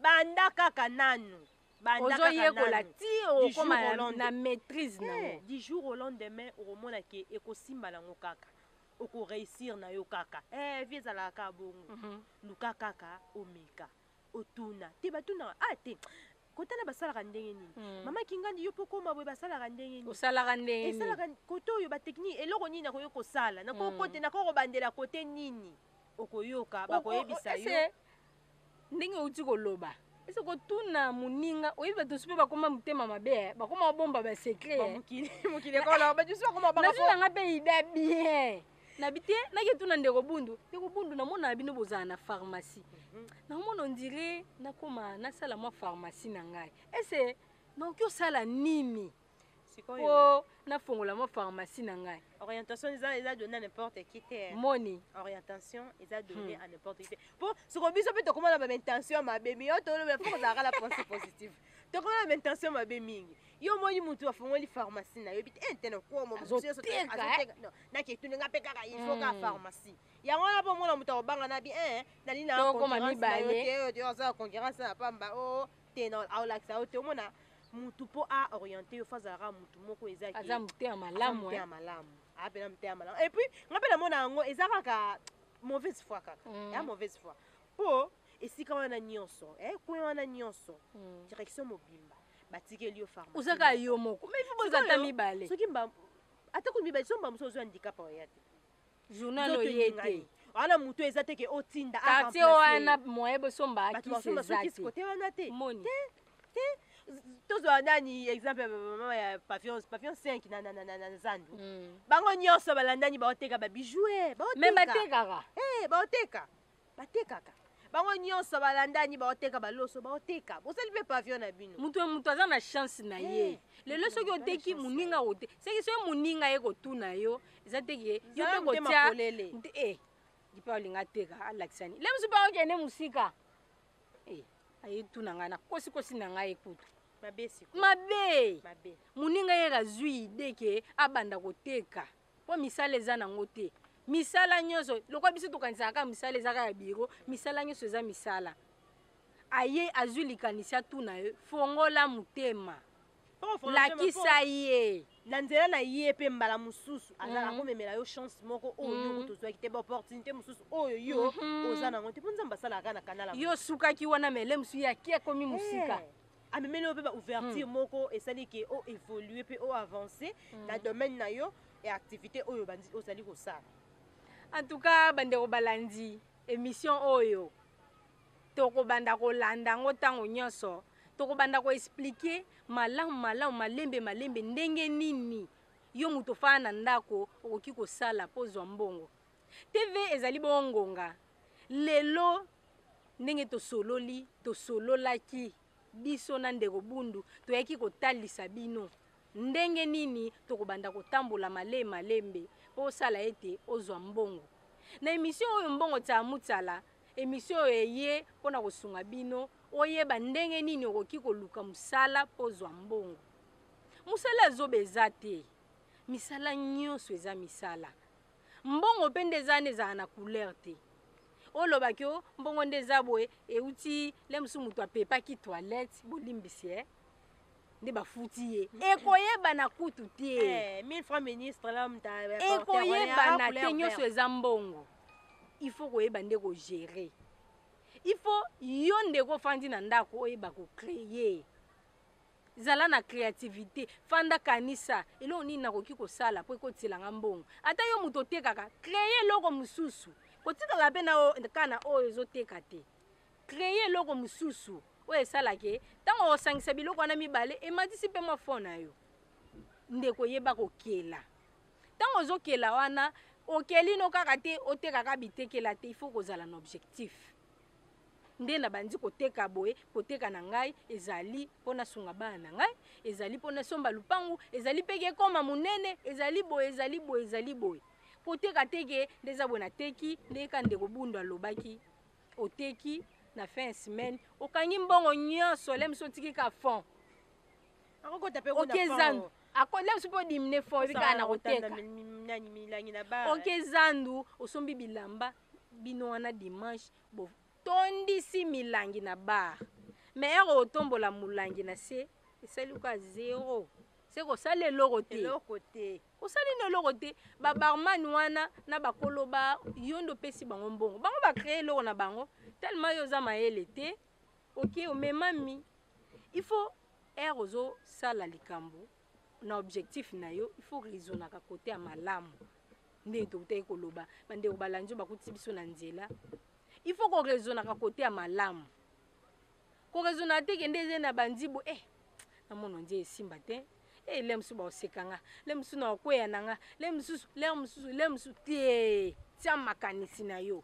Banda kaka nanu. Banda kaka Ozoyekola nanu. ti Du jour okoma au na lendemain. maîtrise na yango. Du jour au lendemain, okomona ke ekosimba nango kaka. Oko réussir na yo kaka. Vie ezalaka kaka bongo. Luka kaka omeka. Otuna. Te batuna, ah, te. Kotala basalaka ndenge nini. Mama Kingandi, yo mpo koma boye, basalaka ndenge nini? Osalaka ndenge nini? Esalaka kote oyo batechnique, eloko nini nakoki kosala, nakokote, nakoki kobandela kote nini, okoyoka bakoyebisa yo. Ese ndenge outi koloba, ese kotuna moninga, oyebi, bato mosusu mpe bakoma motema mabe, bakoma kobomba basecret. Mokili, mokili ekola, bato mosusu bakoma banga. Nazwi nanga mpe idée bien, nabi te, naketuna ndeko Bundu. Ndeko Bundu, namona bino bozala na pharmacie, namona on dirait nakoma nasala mwa pharmacie na ngai. Ese nakoki osala nini Sikoyo po nafongola mwa pharmacie na ngai? Orientation eza donné à n'importe qui te. Moni. Orientation eza donné à n'importe qui te, po soko biso mpe tokoma na baintention mabe mi. Yo toloba, fo kozalaka la pensée positive. Tokoma na baintention mabe mingi. Yo omoni mutu afongoli pharmacie na yo, yebi te te na koma. Azoteka, eh. Naketuni nga mpe kaka, il faut kaka pharmacie yango wana, mpo omona moto akobanga na bi nali na Tokoma concurrence na yo mibale. te, oyo aza na concurrence na pamba o te, na aolakisa yo te. Omona mutu mpo aoriente yo, fo azalaka mutu moko eza Aza motema malamu. Motema malamu, apena motema malamu. Et puis nga mpe namona yango eza kaka mauvaise foi kaka, ya mauvaise foi, mpo esika wana nyonso, coin wana nyonso, direction mobimba, batikeli yo pharmacie. Oza kaka yo moko, mais ifo boza ata Sikoyo, mibale. Soki ata kutu mibale, so mba mosusu ozwa handicap, oya te. Journal Nzoto oye te. eningani. Wana motu eza te ke otinda Quartier aremplace. wana, moye bosomba Bato akisi basomba eza soki te. kote wana te. Moni. Te, tozwa nani, exemple ya mama ya pavillon 5 na zandu. Bango nyonso balandani, baoteka babijou. Me batekaka. Baoteka, batekaka. Bango nyonso balandani, baoteka baloso, baoteka. Bosali mpe pavillon na bino. Mutu ya mutu aza na chance na ye. Lelo soki Mutu aza na oteki, chance. moninga ote seki, soki moninga ye kotuna yo, eza teke yo Zala mpe motema kotia polele. Mpe olinga ateka, alakisani le mosusu mpe akokende mosika. Aye tuna ngai, nakosikosi na ngai ekutu. Mabe sikoyo. Mabe. Mabe. Moninga ye azwi idée ke abanda koteka, mpo misala eza nango te. Misala nyonso, lokola biso tokanisaka kaka misala eza kaka ya biro, misala nyonso eza misala. Aye azwi likanisi, atuna ye, fongola motema. Mpo kofongola motema, lakisa ye. Na nzela na ye mpe, mbala mosusu azalaka komemela yo chance moko oyo yo kutu ozwaki te, baopportunité mosusu oyo yo oza nango te, mpo Nzambe asalaka na kanala. Yo sukaki wana, mele mosusu ye aki, akomi mosika. Amemeli yo mpe baouverture moko esali ke oévolue mpe oavance na domaine na yo ya activité oyo ozali kosala. En tout cas, bandeko balandi émission oyo, tokobanda kolanda yango ntango nyonso, tokobanda koexpliquer malamu malamu, malembe malembe, ndenge nini yo moto ofanda na ndako okoki kosala mpo ozwa mbongo. TV ezali bongo ngonga lelo. Ndenge tosololi, tosololaki biso na ndeko Bundu, toyaki kotalisa bino ndenge nini tokobanda kotambola malembe malembe mpo osala ete ozwa mbongo. Na émission oyo Mbongo Tsala Mutsala, émission oyo eye mpona kosunga bino oyeba ndenge nini okoki koluka mosala mpo ozwa mbongo. Mosala azoba eza te, misala nyonso eza misala. Mbongo mpe nde eza wana, ezala na couleur te. Olobaki o mbongo nde eza boye, euti le mosusu, moto apepaki toilette, bolimbisi, nde bafuti ye, ekoyebana kutu te. 1000 francs ministre la. Ekoyebana te. Nyonso eza mbongo. Il faut koyeba nde kogérer. Il faut yo ndeko ofandi na ndako oyeba kocréer. Zala na créativité, fanda, kanisa eloko nini nakoki kosala mpo ekotielanga mbongo. Ata yo moto otekaka, créer eloko mosusu. Kotikala mpe na kaka na oyo ezoteka te. Créer eloko mosusu oyo esalake ntango osangisa biloko wana mibale, ematisi mpe mwa fond na yo. Ndeko, yeba kokela. Ntango ozokela wana, okeli no kaka te, otekaka bitekela te. Il faut kozala na objectif. Nde na bandi koteka boye, koteka na ngai ezali mpo nasunga bana na ngai, ezali mpo nasomba lupangu, ezali mpe ke ekóma monene, ezali boye, ezali boye, ezali boye. Koteka teke nde eza boye, nateki nde ka ndeko Bundu alobaki, oteki, na fin ya semaine okangi mbongo nyonso, le mosu otiki ka fond. Akokota mpe. Oke zandu, le mosu mpe odimine fond, ebi kaka na koteka. Milangi na bar. Oke zandu, osombi bilamba, bino wana dimanche botondisi milangi na bar, mais ere otombola molangi na se, esali ka zéro. Se kosala eloko te. Eloko te. Osali na eloko te. Babarman wana na bakolo ba yo nde opesi bango mbongo, bango bacréer eloko na bango. Tellement yo oza mayele te, oke omemami. Il faut heure ozosala likambo na objectif na yo, il faut raisonnaka côté ya malamu. Ndenge tokutaki koloba, bandeko balandi oyo bakutisi biso na nzela, il faut koraisonnaka côté ya malamu. Koraisonnaka te kende eze na bandibo namona nzie esimba te, le mosusu baoseka nga, le mosusu na okweya na nga, le mosusu, le mosusu, le mosusu te. Tia makanisi na yo,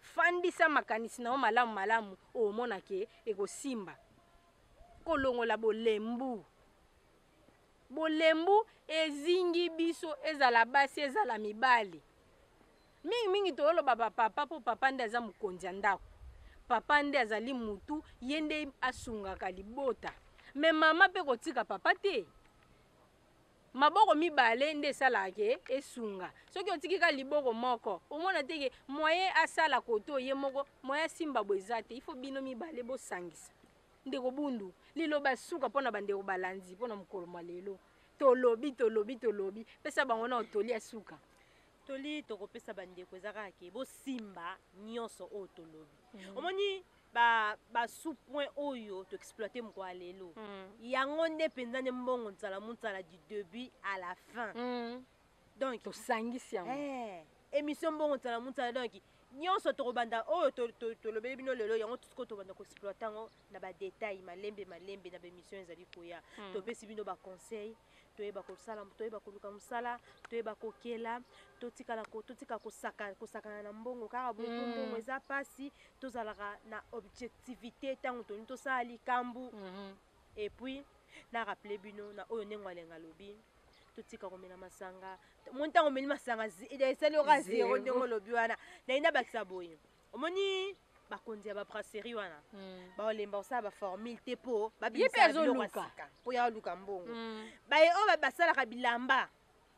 fandisa makanisi na yo malamu malamu, omona ke ekosimba. Kolongola bolembu, bolembu ezingi biso, ezala basi, ezala mibali. Mingimingi toyoloba bapapa, mpo papa nde aza mokonzi ya ndako, papa nde azali mutu, ye nde asungaka libota. Me mama mpe kotika papa te, maboko mibale nde esalaka ke esunga. Soki otiki kaka liboko moko, omona te ke moyen asala koto ye moko, moyen asimba bo eza te. Ifo bino mibale bosangisa. Ndeko Bundu, liloba suka mpona bandeko balandi mpona mokolo mwa lelo. Tolobi, tolobi, tolobi, pesa bango na otoli ya suka. Toli tokopesa bandeko eza kaka ke bosimba nyonso oyo tolobi. Omoni ba sous point oyo toexploite mokolo ya lelo, yango nde mpenza nde mbongo nzala monzala du début à la fin. Donc tosangisi yango. Émission mbongo nzala monzala, donc nyonso tokobanda oyo tolobeli bino lelo, yango sikoyo tobanda koexploite yango na badetail malembe malembe na baémission ezali koya. Topesi bino baconseil: toyeba kosala, toyeba koluka mosala, toyeba kokela, totikala totika kosakana na mbongo kaka boye, po mbongo eza mpasi. Tozalaka na objectivité ntango tolingi tosala likambo. Et puis na rappele bino na oyo ndenge alenga alobi, totika komela masanga. Mo ntango omeli masanga esali oka zero. Ndenge olobi wana, nayi nabakisa boye: omoni bakonzi ya babrasserie wana, baolemba kosala baformule te mpo Ye mpe azoluka. Mpo ya oluka mbongo. Baye oyo basalaka bilamba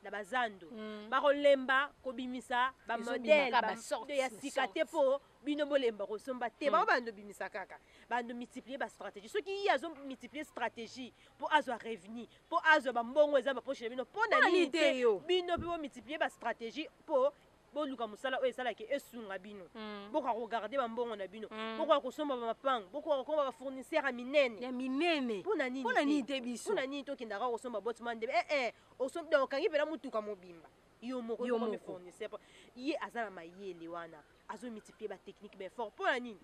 na bazando, bakolemba kobimisa bamodele Ezobimaka basorte ya na sika te sorte. Mpo bino bolemba kosomba te. Bango bando bimisa kaka, bando multiplier bastratégie. Soki ye azomultiplier stratégie mpo azwa revenu, mpo azwa bambongo eza bapoche na bino, mpo na Mpo na nini nini te te yo? Bino mpe bomultiplier bastratégie mpo boluka mosala oyo esalaki esunga bino, bokoka kogarder bambongo na bino, bokoka kosomba bamapango, bokoka kokoma bafournisseur ya minene. Ya minene. Mpo na nini? Mpo na nini te biso? Mpo na nini tokendaka kosomba botima ndebe? Osombi donc okangi mpena mutuka mobimba yo moko. Yo okomi moko. Fournisseur ye aza na mayele wana, azomultiplier batechnique baeffort. Mpo na nini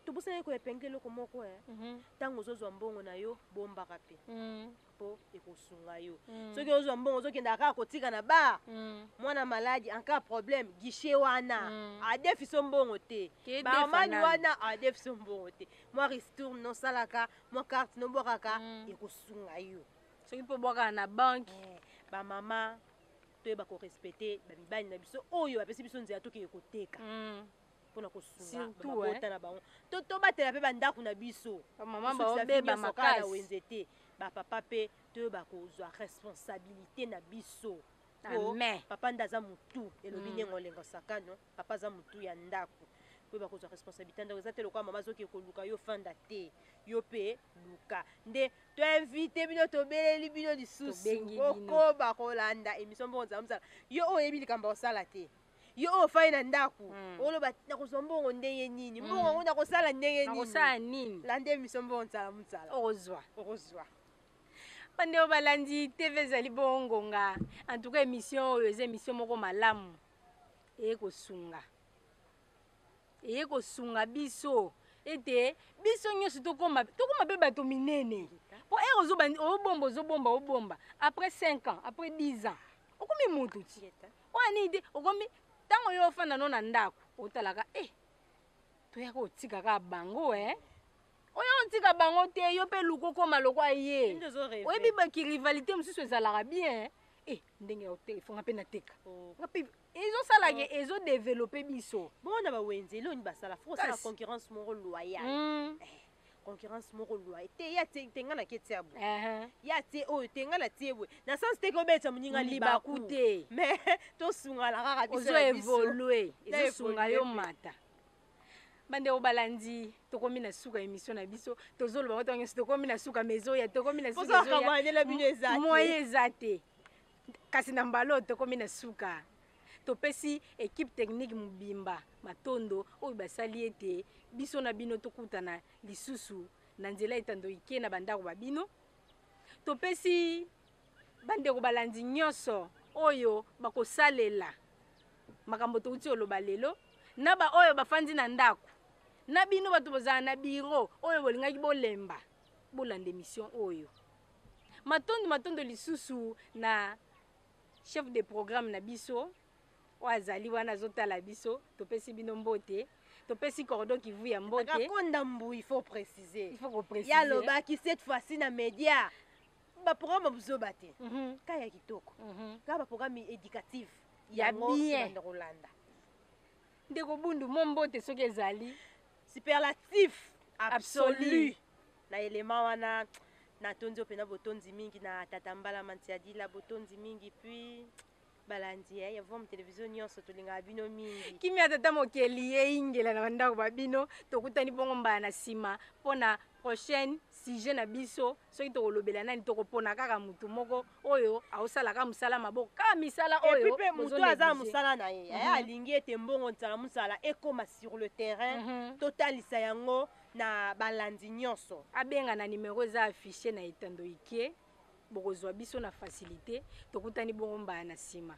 tobosanaki koépingler eloko moko? Ntango ozozwa mbongo na yo, bombaka mpe, mpo ekosunga yo. Soki ozwa mbongo, ozokendaka kaka kotika na bar, mwana maladi, en cas problème, guichet wana adefiso mbongo te. Ke Bamani defa nani? Wana adefiso mbongo te. Mwa ristourne nosalaka, mwa carte nobwakaka, ekosunga yo. Soki mpo bwakaka na banke. Bamama, toyeba korespecter bamibali na biso oyo bapesi biso nzela tokende koteka mpona kosunga Surtout, mabota na bango. Tobatela mpe bandako na biso. Bamama Tosukisa baobeba vi nyonso kaka na makasi. wenze te. Bapapa mpe, toyeba kozwa responsabilité na biso. Po Amen. papa nde aza motu, elobi ndenge olenga sakano, papa aza motu ya ndako. Koyeba kozwa responsabilité ya ndako eza te lokola mama azoki koluka, yo fanda te, yo mpe luka. Nde toinvite bino, tobeleli bino lisusu. Tobengi bino. Kokoba kolanda émission mbongo nzala mosala. Yo oyo oyebi likambo ya kosala te, yo oyo ofai na ndako, oloba nakozwa mbongo ndenge nini, mbongo yango nakosala ndenge nini, Nakosala nini, landa émission mbongo nzala mosala. Okozwa. Okozwa. Bandeko balandi TV, ezali bongo ngonga. En tout cas, émission oyo eza émission moko malamu, eye kosunga biso ete biso nyonso tokóma mpe bato minene. Mpo heure obomba, ozobomba, obomba, après 5 ans, après 10 ans, okomi motu ti oyo nini te. Okomi ntango yo ofanda no na ndako, otalaka toyaka otika kaka bango, oyo otika bango te. Yo mpe luka okóma lokwa ye. Oyebi baki rivalité mosusu ezalaka bien, ndenge ya efonga mpe nateka nga mpe ezosalaka, ezodévelopper biso. Bongo na bawenze, eloni basala, fo kosala concurrence moko loyale. Concurrence moko loyale te, ya te te, nga na ke tia boye, ya te oyo te, nga na tie boye, na sens te kobetisa moninga libaku te. Mais tosungala kaka biso ozo na biso. Évolue, ezosunga yo. Évolue. Mata bandeko balandi, tokomi na suka émission na biso. Tozoloba ngo ntango nyonso, tokomi na suka, mais ezoya, tokomi na suka, Poso ezoya. akamwanela bino eza te. Moyen eza te, kasi na mbala oyo tokomi na suka. Topesi équipe technique mobimba matondo oyo basali ete biso na bino tokutana lisusu. na nzela etando ike na bandako ba bino. Topesi bandeko balandi nyonso oyo bakosalela makambo touti oloba lelo na baoyo bafandi na ndako na bino bato bozala na biro oyo bolingaki bolemba bolanda emission oyo. Matondo matondo lisusu na chef de programme na biso oyo azali wana azotala biso, topesi bino mbote, topesi cordon Kivu ya mbote. Konda mbu, il faut préciser. Il faut ko préciser. Ya lobaki cette fois-ci na média ba programme buzoba te. Ka ya kitoko. Ka ba programme éducatif. Ya Yango bien. tobanda kolanda. Ndeko Bundu, mo mbote soki ezali superlatif absolu. Absolu. Na élément wana natondi oyo mpena botondi mingi na tata Mbala Mantiadila, botondi mingi, puis balandi ya Vom Télévision nyonso, tolingaka bino mingi. Kimia tata mokeli ye ingela na bandako ba bino. Tokutani bongo mbala na nsima mpona prochaine sujet na biso. Soki tokolobela nani, tokopona kaka mutu moko oyo aosalaka mosala maboko, kaka misala Et puis oyo mpe bozo motu aza négliger. mosala na ye, alingi ete mbongo nzala mosala ekóma sur le terrain, totalisa yango na balandi nyonso. Abenga na numero eza affiché na etando ike, bokozwa biso na facilité. Tokutani bongo mbala na nsima.